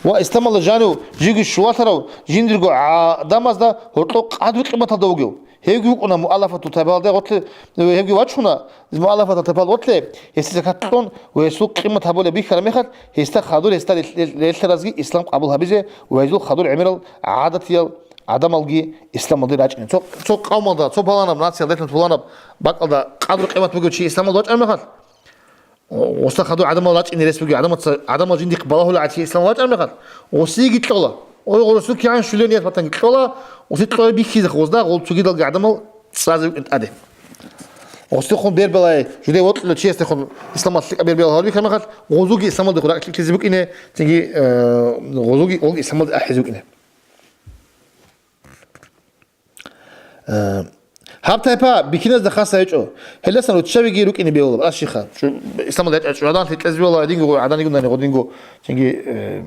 ва исламалда жанив жиги щулалъарав жиндирго гӀадамазда гьоркьоб къадру-къиматалда вугев. Гьевги вукӀуна муаллафатул тайпалда гъорлъе, гьевги вачуна муаллафатул тайпалда гъорлъе, гьесие закат кьун ва гьесул къимат гьабулеб бихьараб мехалъ, гьесда хадур, гьесда релъ-, релъ-, релълъаразги ислам къабул гьабизе ва гьезул хадур гӀемерал гӀадатиял гӀадамалги исламалде рачӀине. Цо, цо къавмалда, цо паланаб нациялда релълъун пуланаб бакӀалда къадру-къимат бугев чи исламалде вачӀараб мехалъ, гъосда хадур гӀадамал рачӀине рес бугев гӀадамаца, гӀадамал жиндихъ балагьулел гӀадамал чи исламалде вачӀараб мехалъ, гъосиеги кьола. Ой, гъосул кигӀан щулеб ният батанги кьола, гъоси кьола бихьизехъ гъозда гъол цогидалги гӀадамал цӀазе вукӀин тӀаде. Гъосдехун бербалай, жуде вокьулев чиясдехун исламалъ лъикӀаб бербалай гьарулеб мехалъ, гъозулги исламалдехун ракӀ лъикӀлъизе букӀине, цинги, э, гъозулги, гъолги исламалде ахӀизе букӀине. Э, гьаб тайпа бихьиназда хас гьечӀо. Гьелдасан руччабиги рукӀине бегьула, рашиха. Чу-, исламалда гьечӀо, чӀужудан лъикӀлъизе бегьула, гьединго гӀаданигунани, гъодинго, цинги, э,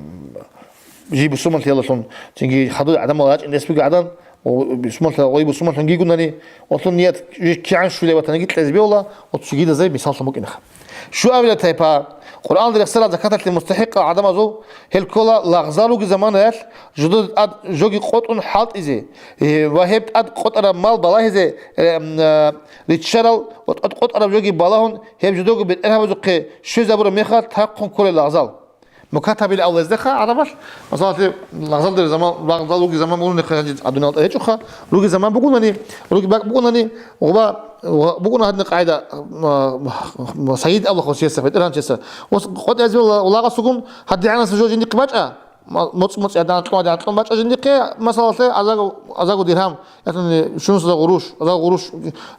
жий бусурманлъиялалъун, цинги хадур гӀадамал рачӀин рес бугел гӀадан, о, бусурманлъи-, гъой бусурманлъун гигунани, гъолъун ният жий кигӀан щулеб батаниги кьезе бегьула, о, цогидазай мисаллъун букӀинаха. Щуабилеб тайпа, Къуръаналда рехсарал закаталъе мустахӀикъал гӀадамазул, гьел ккола лагъзал ругел заманаялъ жодода тӀад жоги къотӀун хӀалтӀизе, э, ва гьеб тӀад къотӀараб мал балагьизе, э, м, э, риччарал ва тӀад къотӀараб жоги балагьун гьеб жодого бетӀергьабазухъе щвезабураб мехалъ тахъун кколел лагъзал. Мукатабил авлаздеха гӀарабалъ, масалалъе, лагъзалдер заман, лагъзал руги заман унехъе гьанже гьадуналда гьечӀоха, руги заман бугунани, руги бакӀ бугунани, гъуба, гъуба бугуна гьадин къайда, м, м, сайид авлахъосиеса, бетӀергьанчеса. Ос къотӀи азивал лагъасугун гьадигӀанаса жо жиндихъ бачӀа, ма-, моцӀ-моцӀ гьадигӀан кьун, гьадигӀан кьун бачӀа жиндихъе, масалалъе, азаго, азаго диргьам, ятӀани шунусаза гъуруш, азаго гъуруш.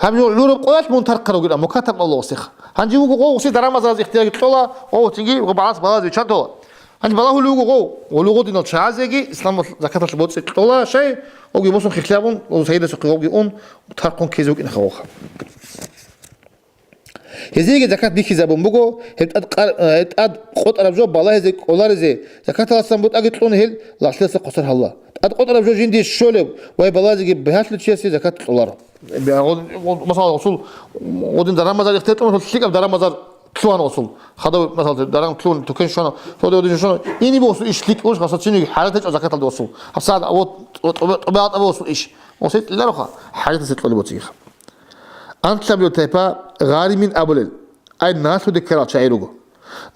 Гьаб жо гӀураб къоялъ мун тархъарав вугилан, мукатаб авлахъосиха. Гьанже вуго гъо, уси дарамазаразе ихтияр кьола, о, цинги гъо балас балаз виччан тола. Гьанже балагьулев вуго гъов, гъулугъудинал чагӀазеги исламалъ закаталъ боцӀи кьола, щай, оги босун хихлъабун, о, сайидасухъе оги ун, тархъун ккезе вукӀинаха гъовха. Гьезиеги закат бихьизабун буго, гьеб тӀад къар-, э, тӀад къотӀараб жо балагьизе кӀоларизе, закаталасан бутӀаги кьун гьел лагълъидаса хъосар гьавла. ТӀад къотӀараб жо жинде щолеб ва балагьизеги бегьалъул чиясе закат кьоларо. Бегьа-, гъо-, гъо-, масала, гъосул гъодин даран-базар ихтияр кьун, гъосул лъикӀаб даран-базар лъугьана гъосул. Хадав, масала, даран лъугьун, тукен щвана, цо додин щвана. Ине буго гъосул иш лъикӀ буш, гъасацинги хӀажат гьечӀо закаталда гъосул. ГьабсагӀат, а, вот, тӀо-, тӀо-, тӀобе-, тӀобе гъосул иш. Гъосул лъаралха, хӀажатасе кьолеб боцигиха. Анлъабилеб тайпа гъаримин абулел, ай, налъуде ккарал чагӀи руго.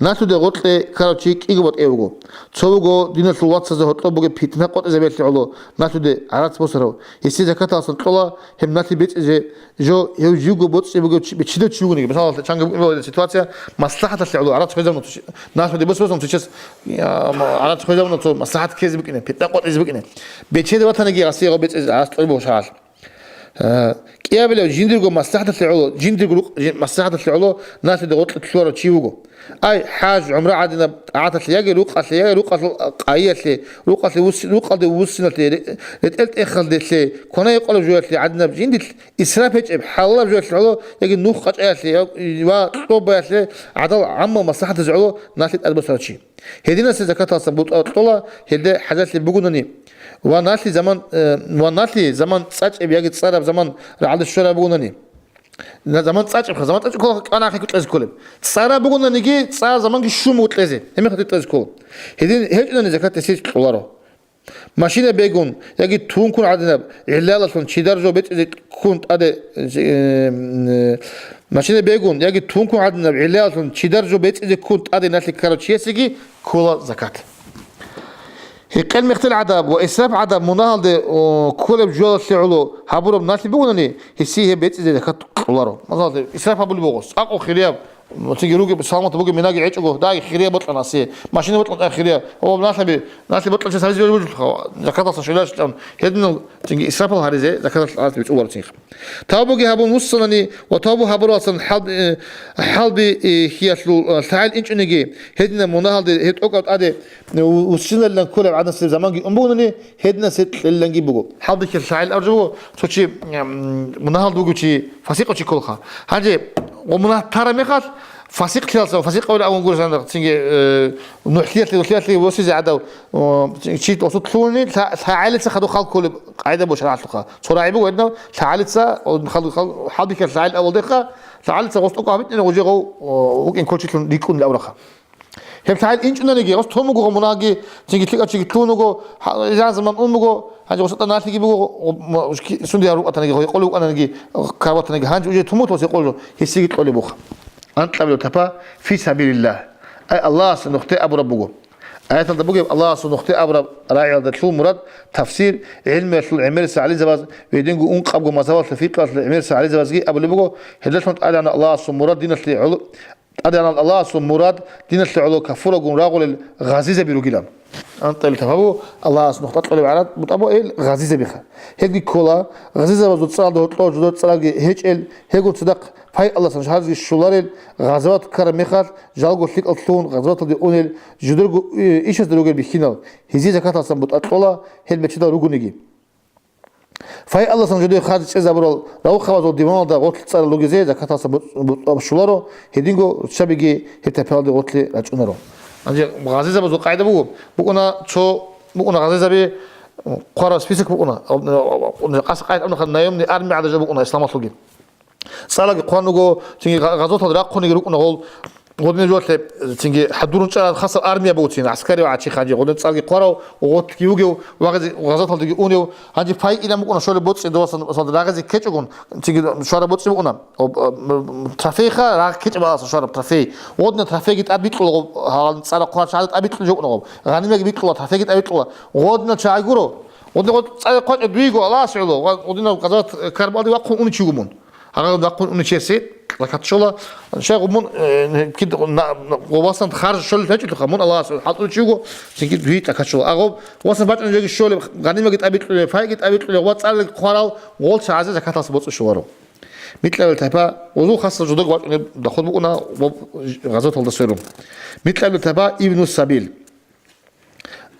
Налъуде гъоркье ккарав чи кӀиго батӀи вуго. Цо вуго диналъул вацазе гьоркьоб бугеб питна къотӀизабиялъе гӀоло налъуде гӀарац босарав. Гьесие закаталасан кьола гьеб налъи бецӀизе жо, гьев живго боцӀи бугев чи, бечедав чи вугониги. Мисалалъе, чанги букӀине ситуация, маслахӀаталъе гӀоло гӀарац хвезабуна цо чи, налъуде бос-, босун цо чияс, я, ма-, гӀарац хвезабуна цо маслахӀат ккезе букӀине, питна къотӀизе букӀине. Бечеде ватаниги гъасие гъо бецӀизе гӀарац кьолеб буго шагьаралъ. Э, кӀиабилев жиндирго маслахӀаталъе гӀоло, жиндирго рукъ-, жи-, маслахӀаталъе гӀоло налъуде гъоркье лъугьарав чи вуго. Ай, хӀаж, гӀумра гӀадинаб тӀагӀаталъе, яги рукъалъе, яги рукъалъул къайиялъе, рукъалъе вуссин-, рукъалде вуссиналъе, ре-, ретӀел-тӀехалдалъе, квана-гьекъолеб жоялъе гӀадинаб жиндилъ исраф гьечӀеб, хӀалалаб жоялъе гӀоло, яги нух къачӀаялъе, я-, ва кьобаялъе гӀадал гӀаммал маслахӀатазе гӀоло налъи тӀад босарав чи. Гьединасе закаталасан бутӀа кьола, гьелде хӀажатлъи бугунани, ва налъи заман, э, ва налъи заман цӀачӀеб яги цӀараб заман рагӀалде щвараб бугунани. На-, заман цӀачӀебха, заман цӀачӀеб ккола кӀанахъе кьезе кколеб. ЦӀараб бугунаниги, цӀа заманги щун буго кьезе, гьебмехалъ кьезе ккола. Гьедин гьечӀони закат гьесие кьоларо. Машина бегун яги тункун гӀадинаб гӀиллалалъун чидар жо бецӀизе ккун тӀаде, э, э, машина бегун яги тункун гӀадинаб гӀиллалалъун чидар жо бецӀизе ккун тӀаде налъи ккарав чиясеги ккола закат. Гьекъел-мехтел гӀадаб ва исраф гӀадаб мунагьалде, о, кколеб жоялъе гӀоло гьабураб налъи бугунани, гьесие гьеб бецӀизе закат кьоларо. Масала, исраф гьабулеб буго, цӀакъго хирияб, цинги ругеб, саламат бугеб минаги гьечӀого, даги хирия бокьана гьесие, машина бокьана хирия. О, налъаби, налъи бокьарав чияс гьабизе бегьуларо, закаталъа щвеларищ, гьединал цинги исрафал гьаризе закаталъ гьаризе бицӀуларо цинги. Тавбуги гьабун вуссанани ва тавбу гьабуралсан хӀалби, э, хӀалби, э, хьиялъул, э, лъагӀел инчӀониги, гьединаб мунагьалде гьеб тӀокӀаб тӀаде, э, ву-, вуссиналилан кколеб гӀадинасеб заманги ун бугони, гьединасе кьелиланги буго. ХӀалбихьи лъагӀел абураб жо буго, цо чи, м, мунагьалда вугев чи, фасикъав чи кколха. Гьанже гъо мунагь тараб мехалъ, фасикълъиялъа, фасикъавилан абун гурелъул цинги, э, нухӀлъиялъе, нухӀлъиялъе восизе гӀадав, о, чи осулъ лъугьуни, лъа-, лъагӀелица хадув хал кколеб къагӀида буго шаригӀатлъухъа. Цо рагӀи буго гьединав, лъагӀелица, о, хал-, хал-, хӀалбихьи лъагӀел абулдехъа, лъагӀелица гъос тӀокӀаб гьабитӀина гъожи гъов, о, вукӀин кколчилъун рикӀкӀунилан абурахъа. Гьеб лъагӀел инчӀунаниги, гъос тун буго гъо мунагьги, цинги лъикӀав чиги лъугьун вуго, гьа-, изан заман ун буго, гьанже гъос тӀад налъиги буго, гъо-, м-, ш-, ки-, сунде гьарун вукӀатаниги, гъо гьекъолев вукӀананиги, карбатаниги, гьанже уже тумут гъос гьекъолев жо, гьесиги кьолеб буха. Анкьабилеб тапа, фи сабилиллагь. Ай Аллагьасул нухде абураб буго. Аяталда бугеб Аллагьасул нухде абураб рагӀиялдалъул мурад, тафсир, гӀилмуялъул гӀемерисел гӀалимзабаз, гьединго ункъабго мазгьабалъул фикъгьалъул гӀемерисел гӀалимзабазги абулеб буго, гьелдалъун тӀадегӀанав Аллагьасул мурад диналъе гӀоло-, ТӀадегӀанав Аллагьасул мурад диналъе гӀоло кафурагун рагъулел гъазизаби ругилан. Анкьабилеб тапа буго Аллагьасул нухда кьолеб гӀараб бутӀа буго ил гъазизабиха. Гьелги ккола, гъазизабазул цӀаралда гьоркьор жидер цӀаралги гьечӀел, гьелгун цадахъ пайалдасан жагьилзаби щоларел, гъазават ккараб мехалъ жалго лъикӀал лъугьун гъазаваталде унел, жидерго, э, ишазда ругел бихьинал, гьезие закаталсан бутӀа кьола, гьел бечедал ругониги. Файалдасан жидее харж чӀезабурал раухъабазул диваналда гъорлъ цӀарал ругезе закаталса бу-, бу-, щоларо, гьединго руччабиги гьеб тапиялде гъорлъе рачӀунаро. Гьанже гъазизабазул къагӀида буго, букӀуна цо, букӀуна гъазизаби, хъвараб список букӀуна, къас къайд абуна наёмный армия гӀадажо букӀуна исламалъулги. ЦӀараги хъван вуго, цинги гъа-, гъазотал рахъунеги рукӀуна гъол, гъодинаб жоялъе, цинги хӀадурун чӀарал хасаб армия буго цин, гӀаскари ва гӀачи ханжи, гъодин цӀарги хъварав, гъотлъги вугев, ва гъази-, гъазоталдеги унев, гьанже пайилан букӀуна щолеб боцӀи довасан, масала, рагъизе ккечӀогун, цинги швараб боцӀи букӀуна. Об-, об-, м, трофейха, рагъ ккечӀеб баласа швараб трофей. Гъодинаб трофейги тӀад бикьула гъо-, гьалан цӀара хъварал чагӀазе тӀад бикьулеб жо букӀуна гъо. Гъанимаги бикьула, трофейги тӀад бикьула. Гъодинаб чагӀи гуро. Гъодин гъо-, цӀара хъвачӀа дуйго Аллагьас гӀоло, ва гъодинаб гъазават, э, Карбалде вахъун унев чи вуго мун. Гьаргьалда вахъун унев чиясе закат щола. Щай гъуб мун, э, кид на, на, гъо васан харж щолеб гьечӀолъухъа, мун Аллагьас хӀалтӀулев чи вуго, цинги дуе закат щола. А гъо васан бачӀунеб жоги щолеб, гъанимаги тӀабикьулеб, пайги тӀабикьулеб, гъо цӀаралги хъварал, гъол чагӀазе закаталса боцӀи щоларо. Микьабил тайпа, гъозул хасал жудаго бачӀунеб доход букӀуна, гъо гъазоталда сверун. Микьабил тайпа ибну сабил.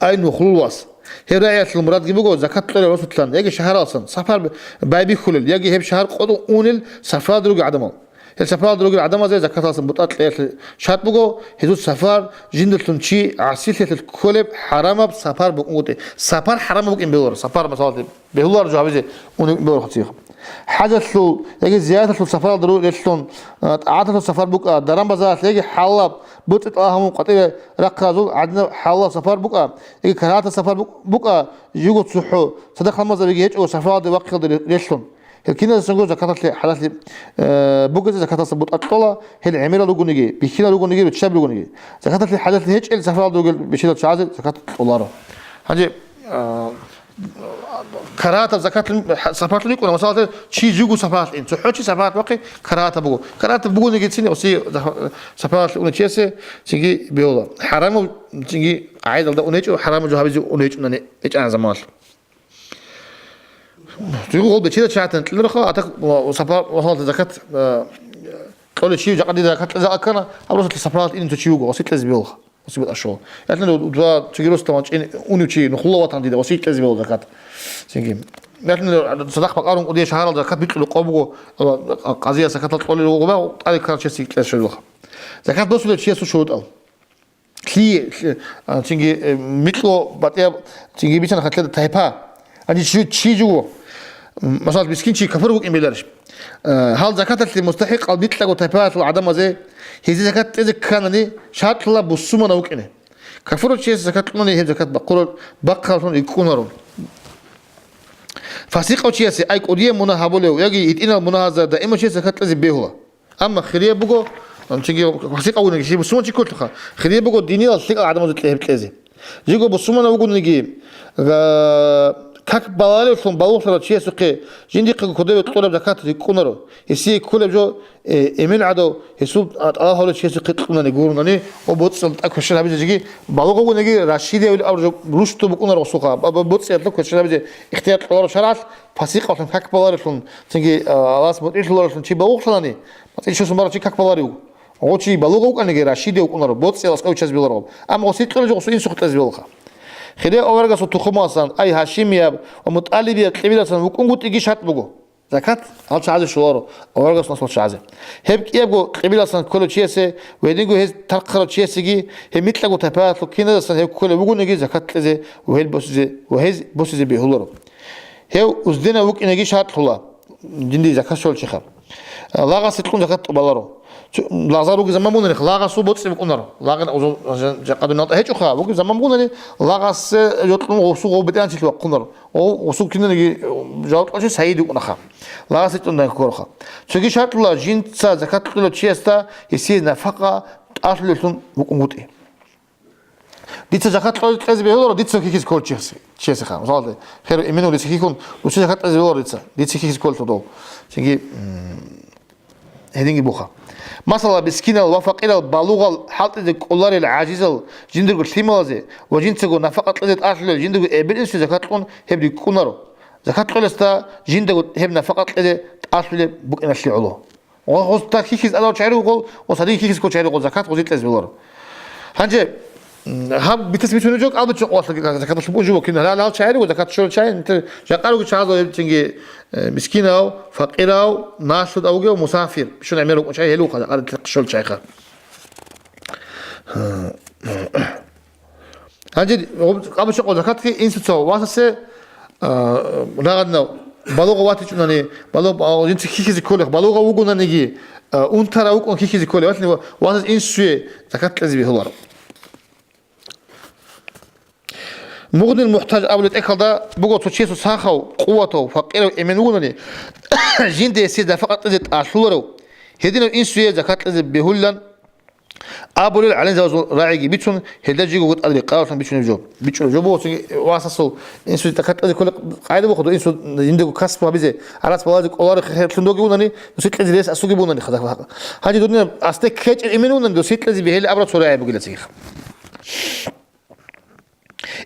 ай нухлул вас. Гьеб рагӀиялъул мурадги буго закат кьолел росулъан, яги шагьаралсан сапар байбихьулел, яги гьеб шагьар къотӀун унел сапаралда ругел гӀадамал. Гьел сапаралда ругел гӀадамазе закаталсан бутӀа кьеялъе шарт буго, гьезул сапар жиндалъун чи гӀасилъиялъулъ кколеб хӀарамаб сапар букӀунгутӀи. Сапар хӀарамаб букӀин бегьуларо, сапар, масалалъе, бегьуларо жо гьабизе унеб бегьуларо цихъ. ХӀажалъул яги зияраталъул сапаралда ру-, релълъун, а, тӀагӀаталъул сапар букӀа, даран-базаралъ яги хӀалалаб, боцӀи-тӀалаб гьабун къватӀире рахъаразул гӀадинаб хӀалалаб сапар букӀа, яги карагьатаб сапар бук-, букӀа, живго цохӀо, цадахъ-ламазабиги гьечӀого сапаралде вахъиялда ре-, релълъун. Гьел киназесанго закаталъе хӀалалъи, э, бугезе закаталъа бутӀа кьола, гьел гӀемерал ругониги, бихьинал ругониги, руччаби ругониги. Закаталъе хӀалалъи гьечӀел сапаралда ругел бечедал чагӀазе закат кьоларо. Гьанже, э, карагьатаб закат, сапаралъ рикӀкӀуна, масалалъе, чи живго сапаралъ ин, цохӀо чи сапаралъ вахъи карагьатаб буго. Карагьатаб бугониги цин, оси сапаралъ уна чиясе цинги бегьула. ХӀарамаб цинги къагӀидалда унечӀо, хӀарамаб жо гьабизе унечӀунани гьечӀана заманалъ. Цо гьел бечедал чагӀатан кьелароха, а так, ва, ва сапа-, ва гьалда закат, а, кьолев чи жакъа дида закат кьезе аккана, гьаб росулъа сапаралъ инин цо чи вуго, оси кьезе бегьулха, оси бутӀа щола. Ялъуни дуда цоги росдаман чӀин унев чи, нухлула ватан дида, оси кьезе бегьула закат. Цинги. Ялъуни цадахъ бакӀарун кӀудияв шагьаралда закат бикьулев къо буго, а, къазияс закатал кьолел вуго, тӀаде ккарав чиясе кьезе щвелха. Закат босулев чиясул шурутӀал. Лъие, лъи-, а, цинги, э, микьго батӀияб, цинги бицана хатӀлъида тайпа. Гьанже чи, чи жуго. М, масала, мискин чи капур вукӀин беларищ? Э, гьал закаталъе мустахӀикъал микьго тайпаялъул гӀадамазе гьезие закат кьезе кканани, шартӀлъула бусурманав вукӀине. Капурав чиясе закат кьунани, гьеб закат бахъурал, бахъаралъун рикӀкӀунаро. Фасикъав чиясе, ай кӀудияб мунагь гьабулев яги гьитӀинал мунагьазда даимав чиясе закат кьезе бегьула. Амма хирияб буго, ам, цинги фасикъав вугониги, чи бусурманчи кколъулха, хирияб буго диниял лъикӀал гӀадамазда кье-, гьеб кьезе. Жиго бусурманав вугониги, а, как балагьулевлъун балугълъарав чиясухъе жиндихъего кодове кьураб закат рикӀкӀунаро. Гьесие кколеб жо, э, эмен гӀадав, гьесул, а, тӀалаб гьабулев чиясухъе кьунани гурунани, ва боцӀиялда тӀад кверщел гьабизе жиги, балугъав вугониги рашидиявилан абураб жо рушдул букӀунаро гъосулха, ба-, ба-, боцӀиялда кверщел гьабизе ихтияр кьоларо шаргӀалъ, фасикъавлъун как баларевлъун, цинги, а, Аллагьас мутӀигӀлъуларевлъун чи балугълъанани, МацӀил щусун барав чи как баларев вуго. Гъо чи балугъав вукӀаниги, рашидев вукӀунаро, боцӀиялас кӀочаз беларгъаб. Амма гъосие кьураб жо гъосул инсухъе кьезе белха. Хирияб аварагасул тухумаласан, ай гьашимияб ва мутӀалибияб кьибиласан вукӀунгутӀиги шартӀ буго. Закат гьал чагӀазе щоларо, аварагасул наслуялъул чагӀазе. Гьеб кӀиябго кьибиласан кколев чиясе ва гьединго гьез тархъарав чиясеги, гьеб микьго тайпаялъул киназасан гьев кколев вугониги, закат кьезе ва гьел босизе, ва гьез босизе бегьуларо. Гьев узденав вукӀинеги шартӀлъула. Жинди закат щолчиха. Лагъасе кьун закат тӀубаларо. Цо-, лагъзал руги заман бугониха, лагъасул боцӀи букӀунаро. Лагъин узу-, жа-, жакъа дуниялда гьечӀоха, вуги заман бугони, лагъасе йокьун гъусу гъов бетӀерчилъи вахъунаро. Гъов гъусу кинаниги жаваб кьолчи сайид вукӀунаха. Лагъасе кьун данккороха. Цоги шартӀула жинца закат кьулев чиясда гьесие нафакъа тӀалъулевлъун вукӀунгутӀи. Дица закат кьезе бегьуларо, дица хихьизе кколев чиясе, чиясеха. Мисалалда, хер имену дица хихьун, дуца закат кьезе бегьуларо дица, дица хихьизе кколев дов. Цинги, м, гьединги буха. Масала, мискинал ва факъирал балугъал хӀалтӀизе кӀоларел гӀажизал жиндирго лъималазе ва жинцаго нафакъа кьезе тӀалъулел жиндирго эбел-инсуе закат кьун гьеб рикӀкӀунаро. Закат кьолесда жиндаго гьеб нафакъа кьезе тӀалъулеб букӀиналъе гӀоло. Гъо-, гъос дагь хихьиз адал чагӀи руго, гъос гьадин хихьиз ккол чагӀи руго, закат гъозе кьезе бегьуларо. Гьанже, м, гьаб битас бицунеб жо, кӀалбичӀо къвалъа закаталъуб божи вукин, гьалал чагӀи руго, закат щолел чагӀи, нтер жакъа руго чагӀазул гьеб цинги, э, мискинав, факъирав, налъуд авгев, мусафир. Бищун гӀемер рукӀун чагӀи гьелуха, закат щолел чагӀиха. Гьанже къабача къо закатги инсуца васасе, а, рагъаднав балугъа ватичӀунани, балугъ-, а, жинца хихьизе кколех, балугъа вугонаниги, а, унтара вукӀун хихьизе кколев, ватни ва-, васас инсуе закат кьезе бегьуларо. Мугънил мухӀтаж абулеб тӀехьалда буго цо чиясул сахав, къуватав, факъирав эмен вугони, жинда гьесие нафакъа кьезе тӀалъуларев, гьединав инсуе закат кьезе бегьулилан, абулел гӀалимзабазул рагӀиги бицун, гьелда жиго тӀад рекъаралъун бичунеб жо, бичӀчӀулеб жо буго, цоги васасул инсуе закат кьезе кколеб къагӀида буго, инсу жиндаго касбу гьабизе, гьарас балазе кӀолареб херлъун доги унани, нусил кьезе рес асуги бунани хадахъ. Гьанже дурнина асде ккечӀеб эмен унани, досие кьезе бегьилин абураб цо рагӀи бугила цигиха.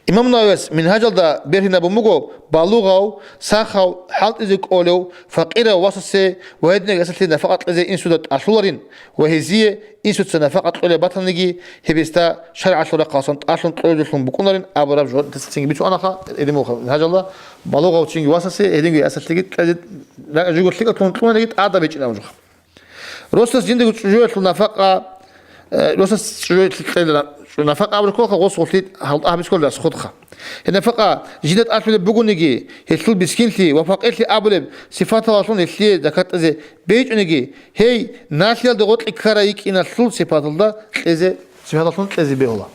Имам Нававияс Мингьажалда бергьинабун буго, балугъав, сахав, хӀалтӀизе кӀолев, факъирав васасе ва гьединго ясалъе нафакъа кьезе инсуда тӀалъуларин ва гьезие инсуца нафакъа кьолеб батаниги, гьеб гьесда шаргӀалъул рахъалъан тӀалъун кьолеб букӀунарин абураб жо цинги бицун анаха, гьедин буго Мингьажалда, балугъав чинги васасе гьединго ясалъеги кьезе, жиго лъикӀалъун кьунаниги тӀадаб гьечӀин абу жо. Росас жиндаго чӀужуялъул нафакъа, э, росас чӀужуялъул кьела, нафакъа абураб кколха гъос гъулъи гьалда гьабискӀолда асхъудха. Гьеб нафакъа жинда тӀалъулеб бугониги, гьелъул мискинлъи ва факъирлъи абулеб сифаталалъун гьелъие закат кьезе бейчӀониги, гьей, налъиялда гъоркье ккарай йикӀиналъул сипаталда кьезе, сипаталъун кьезе бегьула.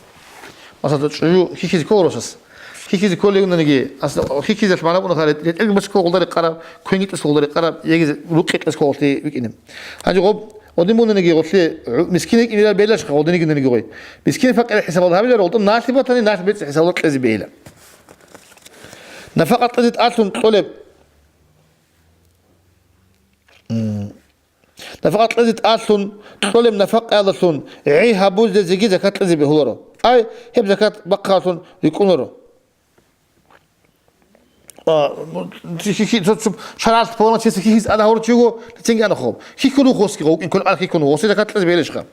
Масала, чӀужу хьихьизе ккола росас. Хьихьизе кколевунаниги, асла, хьихьизелъ магӀна букӀуна гьарай, ретӀелги босизе ккола гъолда рекъараб, квен йитӀас гъолда рекъараб, ягизе рукъи кьес ккола гъолъи викӀине. Гьанже гъоб, гъодин бунаниги гъолъи, гӀу-, мискин йикӀинилан белашха гъодинигинаниги гъой. Мискин факъир хӀисабалда гьабиларо, гъолда налъи батани, налъи бецӀи хӀисабалда кьезе бегьила. Нафакъа кьезе тӀалъун кьолеб. М. Нафакъа кьезе тӀалъун кьолеб нафакъаялдалъун гӀей гьабулезеги закат кьезе бегьуларо. Ай, гьеб закат бахъалъун рикӀкӀунаро. А, ну, хи-, хи-, хи-, цо-, цо-, шаргӀалъ пуланав чиясе хьихьизе тӀад гьавурав чи вуго, цинги ана хоб. Хьихьун вугони, гъов кӀин кколеб ар хьихьун вуго, гъосие закат кьезе бегьилищха?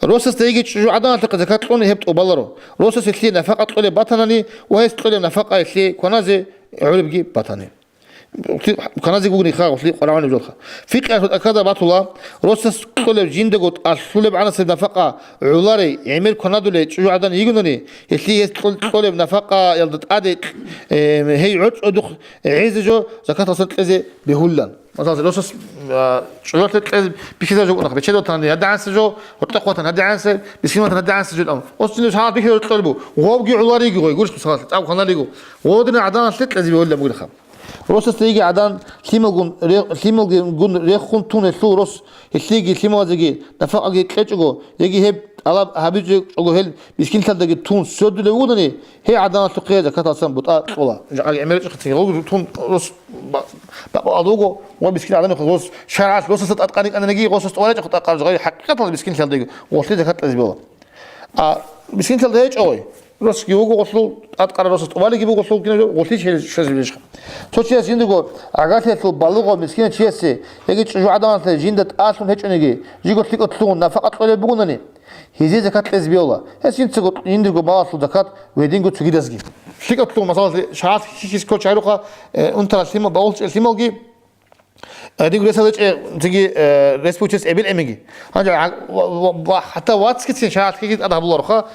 Росасда йиги чӀужугӀаданалъухъе закат кьуни гьеб тӀубаларо. Росас гьелъие нафакъа кьолеб батанани ва гьес кьолеб нафакъа гьелъие кваназе гӀолебги батани. Каназе гугни хагъулъи къварагӀунеб жолха. Фикъгьалъул тӀахьазда батула, росас кьолеб жиндаго тӀалъулеб гӀанасеб нафакъа гӀоларей, гӀемер кванадулей чӀужугӀадан йигунани, гьелъие гьес кьол-, кьолеб нафакъаялда тӀаде, э, гьей гӀорцӀодухъ гӀезе жо закаталсан кьезе бегьулилан. Масала, росас, а, чӀужуялъе кьезе бихьизаб жо букӀуна, бечедав ватани гьадигӀанасеб жо, гьоркьохъ ватани гьадигӀанасеб, мискин ватани гьадигӀанасеб жо, амма росас жинда шагьар бихьизаб кьолеб буго, гъовги гӀолариги гъой, гурищ, масала, цӀакъ кваналиго, гъодинал гӀаданалъе кьезе бегьулилан бугелха. Росасда йиги гӀадан лъималгун ре-, лъималгун рехун тун гьелъул рос, гьелъиеги лъималазеги нафакъаги кьечӀого, яги гьеб тӀалаб гьабичӀого гьел мискинлъалдаги тун свердулев вугони, гьей гӀаданалъухъе закаталсан бутӀа кьола. Жакъаги гӀемер чӀехъе гъугу тун рос ба-, ба-, бакъалда вуго ва мискин гӀадамихъе гъос шаргӀалъ росасда тӀадкъани кӀананиги, гъосас тӀварай чӀехъе тӀадкъараб жо, гьай хӀакъикъаталда мискинлъалдаги гъолъи закат кьезе бегьула. А мискинлъалда гьечӀо гъой. Росги вуго гъолъул, тӀадкъараб росас тӀубалиги буго гъолъул кинаб жо, гъолъи чӀезабилищха. Цо чияс жиндего гӀагарлъиялъул балугъав мискинав чиясе яги чӀужугӀаданалъе жинда тӀалъун гьечӀониги, жиго лъикӀалъун нафакъа кьолеб бугони, гьезие закат кьезе бегьула. Гьес жинцаго жиндирго малалъул закат ва гьединго цогидазги. ЛъикӀалъун, масала, шагьат хьихьизе кколел чагӀи рукъа, э, унтарал лъимал, бавулъ чӀел лъималги, Э, дигу ресалда чӀе, циги, э, рес бучес эбел эменги. Гьанже гьа-, ва, ва, ва, хӀатта вацгицин шагьат хьихьизе тӀад гьабулароха,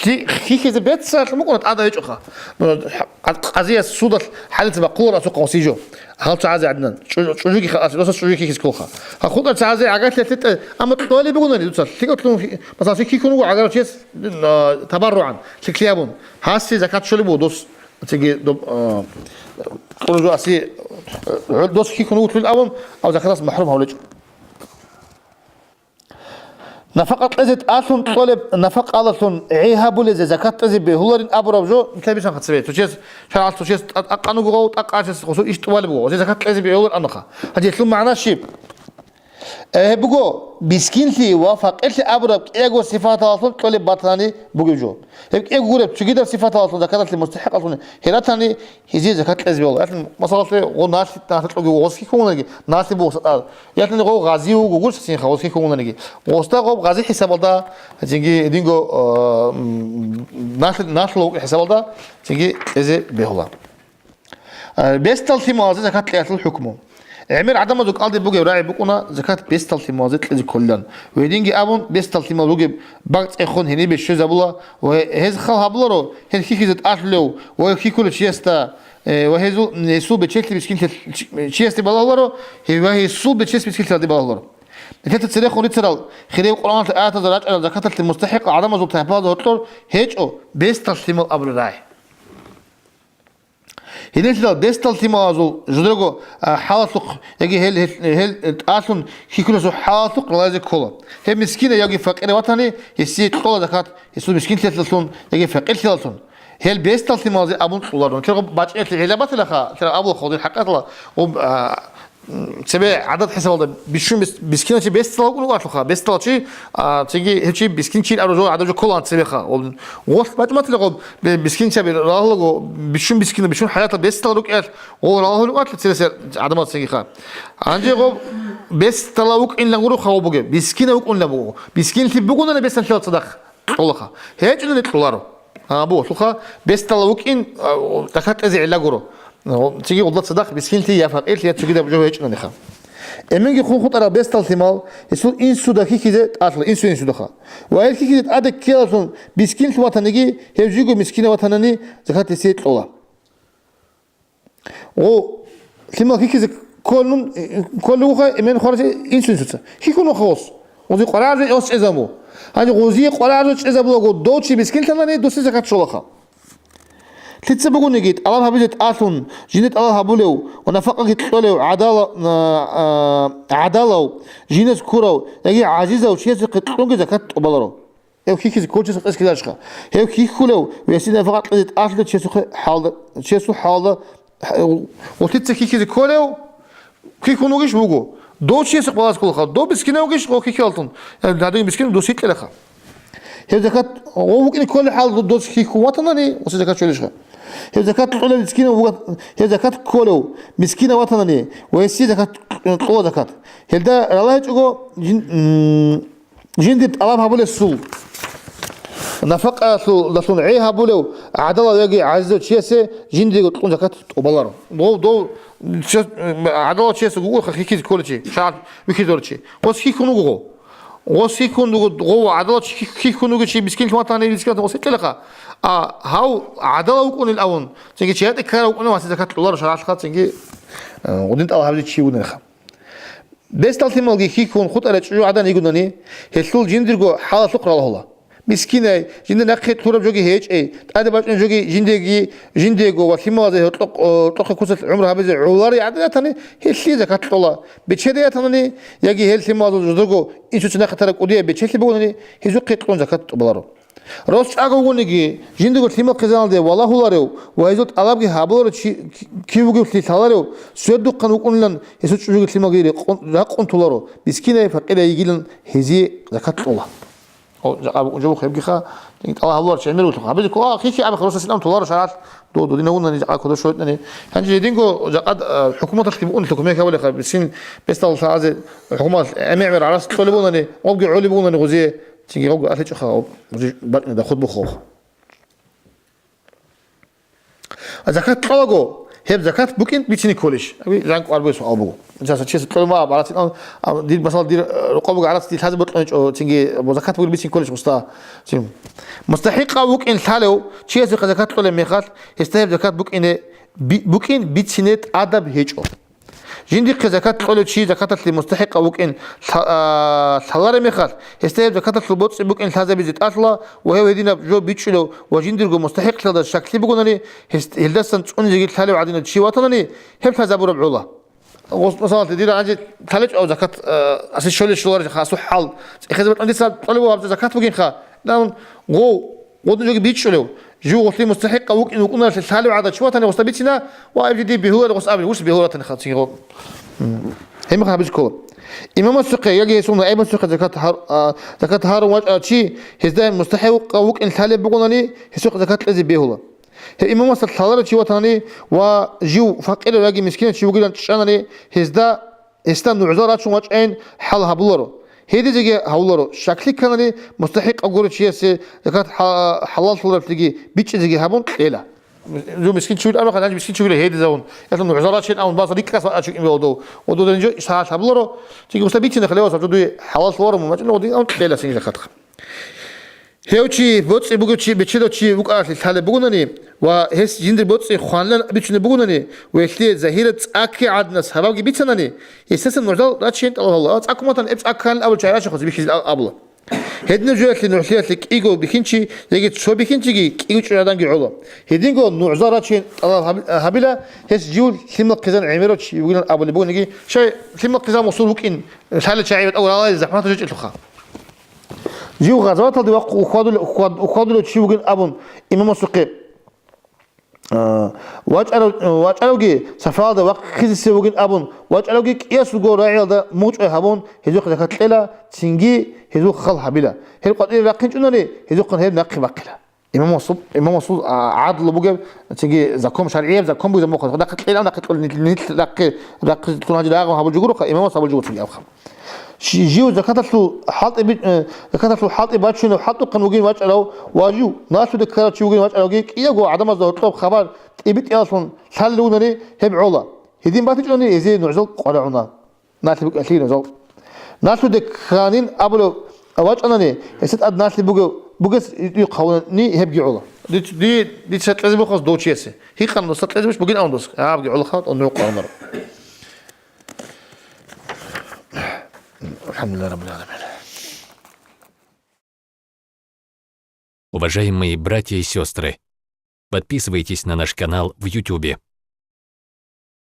хьи-, хьихьизе беццалъ мукӀуна тӀада гьечӀоха. Ну, къа-, къазияс судалъ хӀалица бахъуларо асухъа гъосие жо. Гьал чагӀазе гӀадинан. ЧӀу-, чӀужуги ха-, росас чӀужуги хьихьизе кколха. Гьа хутӀа чагӀазе гӀагарлъиялъе тӀе, амма кьолеб бугони дуца. ЛъикӀалъун хьи-, масала, хьихьун вуго гӀагарав чияс, а, табарругӀан, лъикӀлъи абун. Гьасие закат щолеб буго дос. Цинги доб-, а, кьуржу аси, а, гӀур дос хьихьун вутлъун абун, ав закаталъ махӀрум гьавлечӀо. Нафакъа кьезе тӀалъун кьолеб нафакъалалъун гӀей гьабулезе закат кьезе бегьуларин абураб жо, нилъер бицанха цебе. Цо чияс, шаргӀалъ цо чияс тӀа-, тӀакъан вуго, тӀакъа чияс гъосул иш тӀубалеб буго, гъозе закат кьезе бегьуларин абуха. Гьадин гьелъул магӀна щиб? Э, гьеб буго, мискинлъи ва факъирлъи абураб кӀиго сифаталалъун кьолеб батани бугеб жо. Гьеб кӀиго гуреб цогидаб сифаталалъун закаталъе мустахӀикъалъун гьератани, гьезие закат кьезе бегьула. Гьелъ, масалалъе, гъо налъи, налъи кьоги гъос хьихьунаги, налъи бугъса тӀад. Ялъуни гъо гъази вуго гурсисинха гъос хьихьунаги. Гъосда гъо гъази хӀисабалда, цинги динго, а, м, налъи, налъи вукӀи хӀисабалда, цинги кьезе бегьула. Э, бесдал лъималазе закат кьеялъул хӀукму. ГӀемер гӀадамазул кӀалдиб бугеб рагӀи букӀуна закат бесдал лъималазе кьезе кколилан. Гьединги абун, бесдал лъимал ругеб бакӀ цӀехун гьенибе щвезабула ва гьез хал гьабуларо гьел хьихьизе тӀалъулев ва хьихьулев чиясда, э, ва гьезул, гьесул бечелъи мискинлъи-, чи-, чиясде балагьуларо, гье-, ва гьесул бечес мискинлъиялде балагьуларо. Нилъеца церехун рицарал хирияв Къуръаналъул аятазда рачӀарал закаталъе мустахӀикъал гӀадамазул тайпаялда гьоркьор гьечӀо бесдал лъимал абураб рагӀи. Гьенилъидал бесдал лъималазул жидерго, а, хӀалалъухъ яги гьел, гьел, гьел тӀалъун хьихьулесул хӀалалъухъ ралазе ккола. Гьеб мискинав яги факъирав ватани, гьесие кьола закат гьесул мискинлъиялъун яги факъирлъиялъун. Гьел бесдал лъималазе абун кьоларо. Нилъер гъоб бачӀиналъе гьелаб батилаха, нилъер абулаха гъодин хӀакъатала, гъоб, а, цебе гӀадат хӀисабалда бищун бис-, бискиначи бесдала вукӀун вукӀатлъуха. Бесдалчи, а, цинги гьев чи бискинчи абураб жо гӀадаб жо кколаан цебеха. Гъолъ бачӀ батила гъоб бе-, бискинчаби рагьулаго, бищун бискина, бищун хӀаятал бесдала рукӀиялъ, гъол рагьул вукӀатлъи цересел гӀадамал цигиха. Гьанже гъоб бесдала вукӀинлан гуроха гъоб бугеб, бискина вукӀунлан буго. Бискинлъи бугунани бесдалъила цадахъ кьолаха. ГьечӀунани кьоларо. Абу, лъуха, бесдала вукӀин, а, закат кьезе гӀилла гуро. Циги гъудла цадахъ бискинлъи я факъирлъи я цогидаб жо гьечӀониха. Эменги хун хутӀараб бесдал лъимал, гьесул инсуда хьихьизе тӀалъула, инсу-инсудаха. Ва гьел хьихьизе тӀаде ккелалъун бискинлъун ватаниги, гьев жиго мискина ватанани, закат гьесие кьола. Гъо, лъимал хьихьизе кколун, кколевха эмен хваразе инсу-инсуца. Хьихьун ваха гъос. Гъози къварагӀарзе гъос чӀезабу. Гьанже гъозие къварагӀарзе чӀезабулаго дов чи бискинлъанани, досе закат щолаха. Лъица бугониги, тӀалаб гьабизе тӀалъун, жинда тӀалаб гьабулев ва нафакъаги кьолев гӀадала-, а, а, гӀадалав, жинас ккурав яги гӀажизав чиясухъе кьунги закат тӀубаларо. Гьев хьихьизе кколчиясухъе кьезе ккеларищха? Гьев хьихьулев ва гьесие нафакъа кьезе тӀалъулев чиясухъе хӀалда, чиясул хӀалда, гъолъица хьихьизе кколев, хьихьун вугищ вуго. Дов чиясухъ балагьизе кколаха, дов бискинав вугищ, гъо хьихьиялъун. Э, гьадин бискин дос гьикъилаха. Гьев закат, гъов вукӀине кколеб хӀал дос хьихьун ватанани, гъосе закат щолищха? Гьев закат кьолев мискинав вугат-, гьев закат кколев мискинав ватанани, ва гьесие закат кьола закат. Гьелда ралагьичӀого жин-, м, жиндир тӀалаб гьабулесул, нафакъаялъулдалъун гӀей гьабулев гӀадалав яги гӀажизав чиясе жиндирго кьун закат тӀубаларо. Дов, дов, чияс-, гӀадалав чиясего вугоха хьихьизе кколев чи, шагьат вихьизарав чи. Гъос хьихьун вуго гъо. Гъос хьихьун вуго, гъов гӀадалав чи хьихьун вуго чи бискинлъун ватани, бискинлъун гъос гьикъилаха. А гьав гӀадалав вукӀунел авун, цинги чияте ккарав вукӀунев гьасие закат кьоларо шаргӀалъха, цинги, э, гъудин тӀалаб гьабизе чи вугонаниха. Бесдал лъималги хьихьун хутӀарай чӀужугӀадан йигунани, гьелъул жиндирго хӀалалъухъ ралагьула. Мискинай, жинда нахъе лъураб жоги гьечӀей, тӀаде бачӀунеб жоги жиндеги, жиндего ва лъималазе гьоркьо-, гьоркьохъе куцалъ гӀумру гьабизе гӀоларей гӀадин ятани, гьелъие закат кьола. Бечедей ятанани, яги гьел лъималазул жидерго инсуца нахъе тараб кӀудияб бечелъи бугони, гьезухъе кьун закат тӀубаларо. Рос чӀаго вугониги, жиндирго лъимал хъизаналде валагьуларев ва гьезул тӀалабги гьабуларев чи кив вугевлъи лъаларев, свердухъан вукӀунилан гьесул чӀужуги лъималги рекъон-, ракъун толаро, мискинай, факъирай йигилан гьезие закат кьола. О, жакъа букӀун жо буго гьебгиха, тӀалаб гьабуларев чи гӀемер вугилъухъ. Гьабизе ккола, хихьи абихъ росасилан толаро шаргӀалъ, додинавунани жакъа кодо шойтӀани. Гьанже гьединго жакъа, а, хӀукуматалъги букӀунелъул кумек гьабулеха, бисин бесдал лъагӀазе хӀукумат гӀемер-гӀемер гӀарац кьолеб бугунани, гъобги гӀолеб бугунани гъозие, цинги гъобги алъечӀоха, гъоб гъози бакӀни доход бухъуха. А закат кьолаго, гьеб закат букӀин бицине кколищ? Аби, жан кӀвар бугес суал буго. Инсанас чияс кьолеб ма, гӀарац, а, а, дир, масала, дир, э, рукъа буго гӀарац, дир лъазе бокьани чӀо, цинги, бо, закат бугин бицин кколищ гъуста? Цин. МустахӀикъав вукӀин лъалев, чиясухъе закат кьолеб мехалъ, гьесда гьеб закат букӀине, би-, букӀин бицине тӀадаб гьечӀо. Жиндихъе закат кьолев чи закаталъе мустахӀикъав вукӀин лъа-, а, лъалареб мехалъ, гьесда гьеб закаталъул боцӀи букӀин лъазабизе тӀалъула ва гьев гьединаб жо бичӀчӀулев ва жиндирго мустахӀикълъиялда щаклъи бугонани, гьес-, гьелдасан цӀунизеги лъалев гӀадинав чи ватанани, гьеб лъазабураб гӀола. Гъос-, масалалъе, дир гӀанже лъалечӀо закат, а, асе щолей щоларищха, асухӀал. ЦӀехезе батӀан дица кьолеб гьаб закат бугинха. Гъов, гъодин жоги бичӀчӀулев, жив гъолъие мустахӀикъав вукӀин вукӀунаралъе лъалев гӀадав чи ватани гъосда бицина ва гьеб жиде бегьуларе гъос абе, гъос бегьуларатаниха цинги гъо. Гьебмехалъ гьабизе ккола. Имамасухъе яги гьесул наибасухъе закат гьар-, а, закат гьарун вачӀарав чи, гьезда мустахӀикъав вукӀин лъалеб бугонани, гьесухъе закат кьезе бегьула. Гьеб имамасда лъаларав чи ватани ва жив факъирав яги мискинав чи вугилан чӀанани, гьезда Гьесда нугӀзал рачун вачӀайин хӀал гьабуларо. Гьедизеги гьавуларо, щаклъи кканани, мустахӀикъав гурев чиясе закат хӀа-, хӀалаллъулараблъиги бичӀчӀизеги гьабун кьела. Жо мискин чи вилан, гьанже мискин чи вилан гьедизавун. Ясун нугӀзал рачайин абун баз рикӀкӀас вачӀун вегьудав. Ва дуда жо ишарат гьабуларо, цинги гъосда бицина хлевас, жо дуе хӀалаллъуларо мун вачӀун, ва дигун кьела цинги закат. Гьев чи, боцӀи бугев чи, бечедав чи вукӀаралъе лъалеб бугунани ва гьес жиндир боцӀи хванилан бичунеб бугунани ва гьелъие загьираб цӀаккигӀадинаб сабабги бицанани, гьесдасан нугӀзал рачейин тӀалаб гьабула. Ва цӀаккун ватани, эб цӀаккан абул чагӀи рачахъузе бихьизил аб-, абула. Гьединаб жоялъе нугӀлъиялъе кӀиго бихьинчи яги цо бихьинчиги кӀиго чӀужугӀаданги гӀола. Гьединго нугӀзал рачейин тӀалаб гьаби-, гьабила, гьес жив лъимал хъизан гӀемерав чи вугилан абулеб бугониги, щай лъимал хъизан мусул вукӀин, лъалел чагӀи батӀа уралазе захӀматаб жо чӀелъуха. Жив гъазаваталде вахъун ухьвадулев, ухьвад-, ухьвадулев чи вугин абун имамасухъе А, вачӀарав-, вачӀаравги сафаралда вахъизесев вугин абун, вачӀаравги кӀиясулго рагӀиялда мугъчӀвай гьабун, гьезухъе закат кьела, цинги гьезул хал гьабила. Гьеб къватӀире рахъинчӀунани, гьезухъан гьеб нахъе бахъила. Имам Масул, Имам Масул, а, гӀадлу бугеб, цинги закон, шаргӀияб закон бугеб замухъа, нахъе кьела, нахъе кьола, нилъ-, нилъ рахъе, рахъе лъун гьанже рагъун гьабулчӀо гуроха, Имам Масул гьабулчӀо гуцин абхъа. Щи-, жив закаталъул хӀалтӀи би-, э, закаталъул хӀалтӀи бачунев хӀалтӀухъан вугин вачӀарав ва жив наслуде ккарав чи вугин вачӀаравги, кӀиявго гӀадамазда гьоркьоб хабар тӀибитӀиялъун лъалел ругони, гьеб гӀола. Гьедин батичӀони, гьезие нугӀзал къварагӀуна. Налъи букӀалъи нугӀзал. Наслуде кканин абулев вачӀанани, гьесда тӀад налъи бугев, бугес гьавуни, гьебги гӀола. Диц-, ди-, дица кьезе бухъас дов чиясе. Гьикъана досда кьезе буш бугин абун дос. Гьабги гӀолаха, нугӀ къварагӀунар. الحمد لله رب العالمين. Уважаемые братья и сестры, подписывайтесь на наш канал в Ютубе.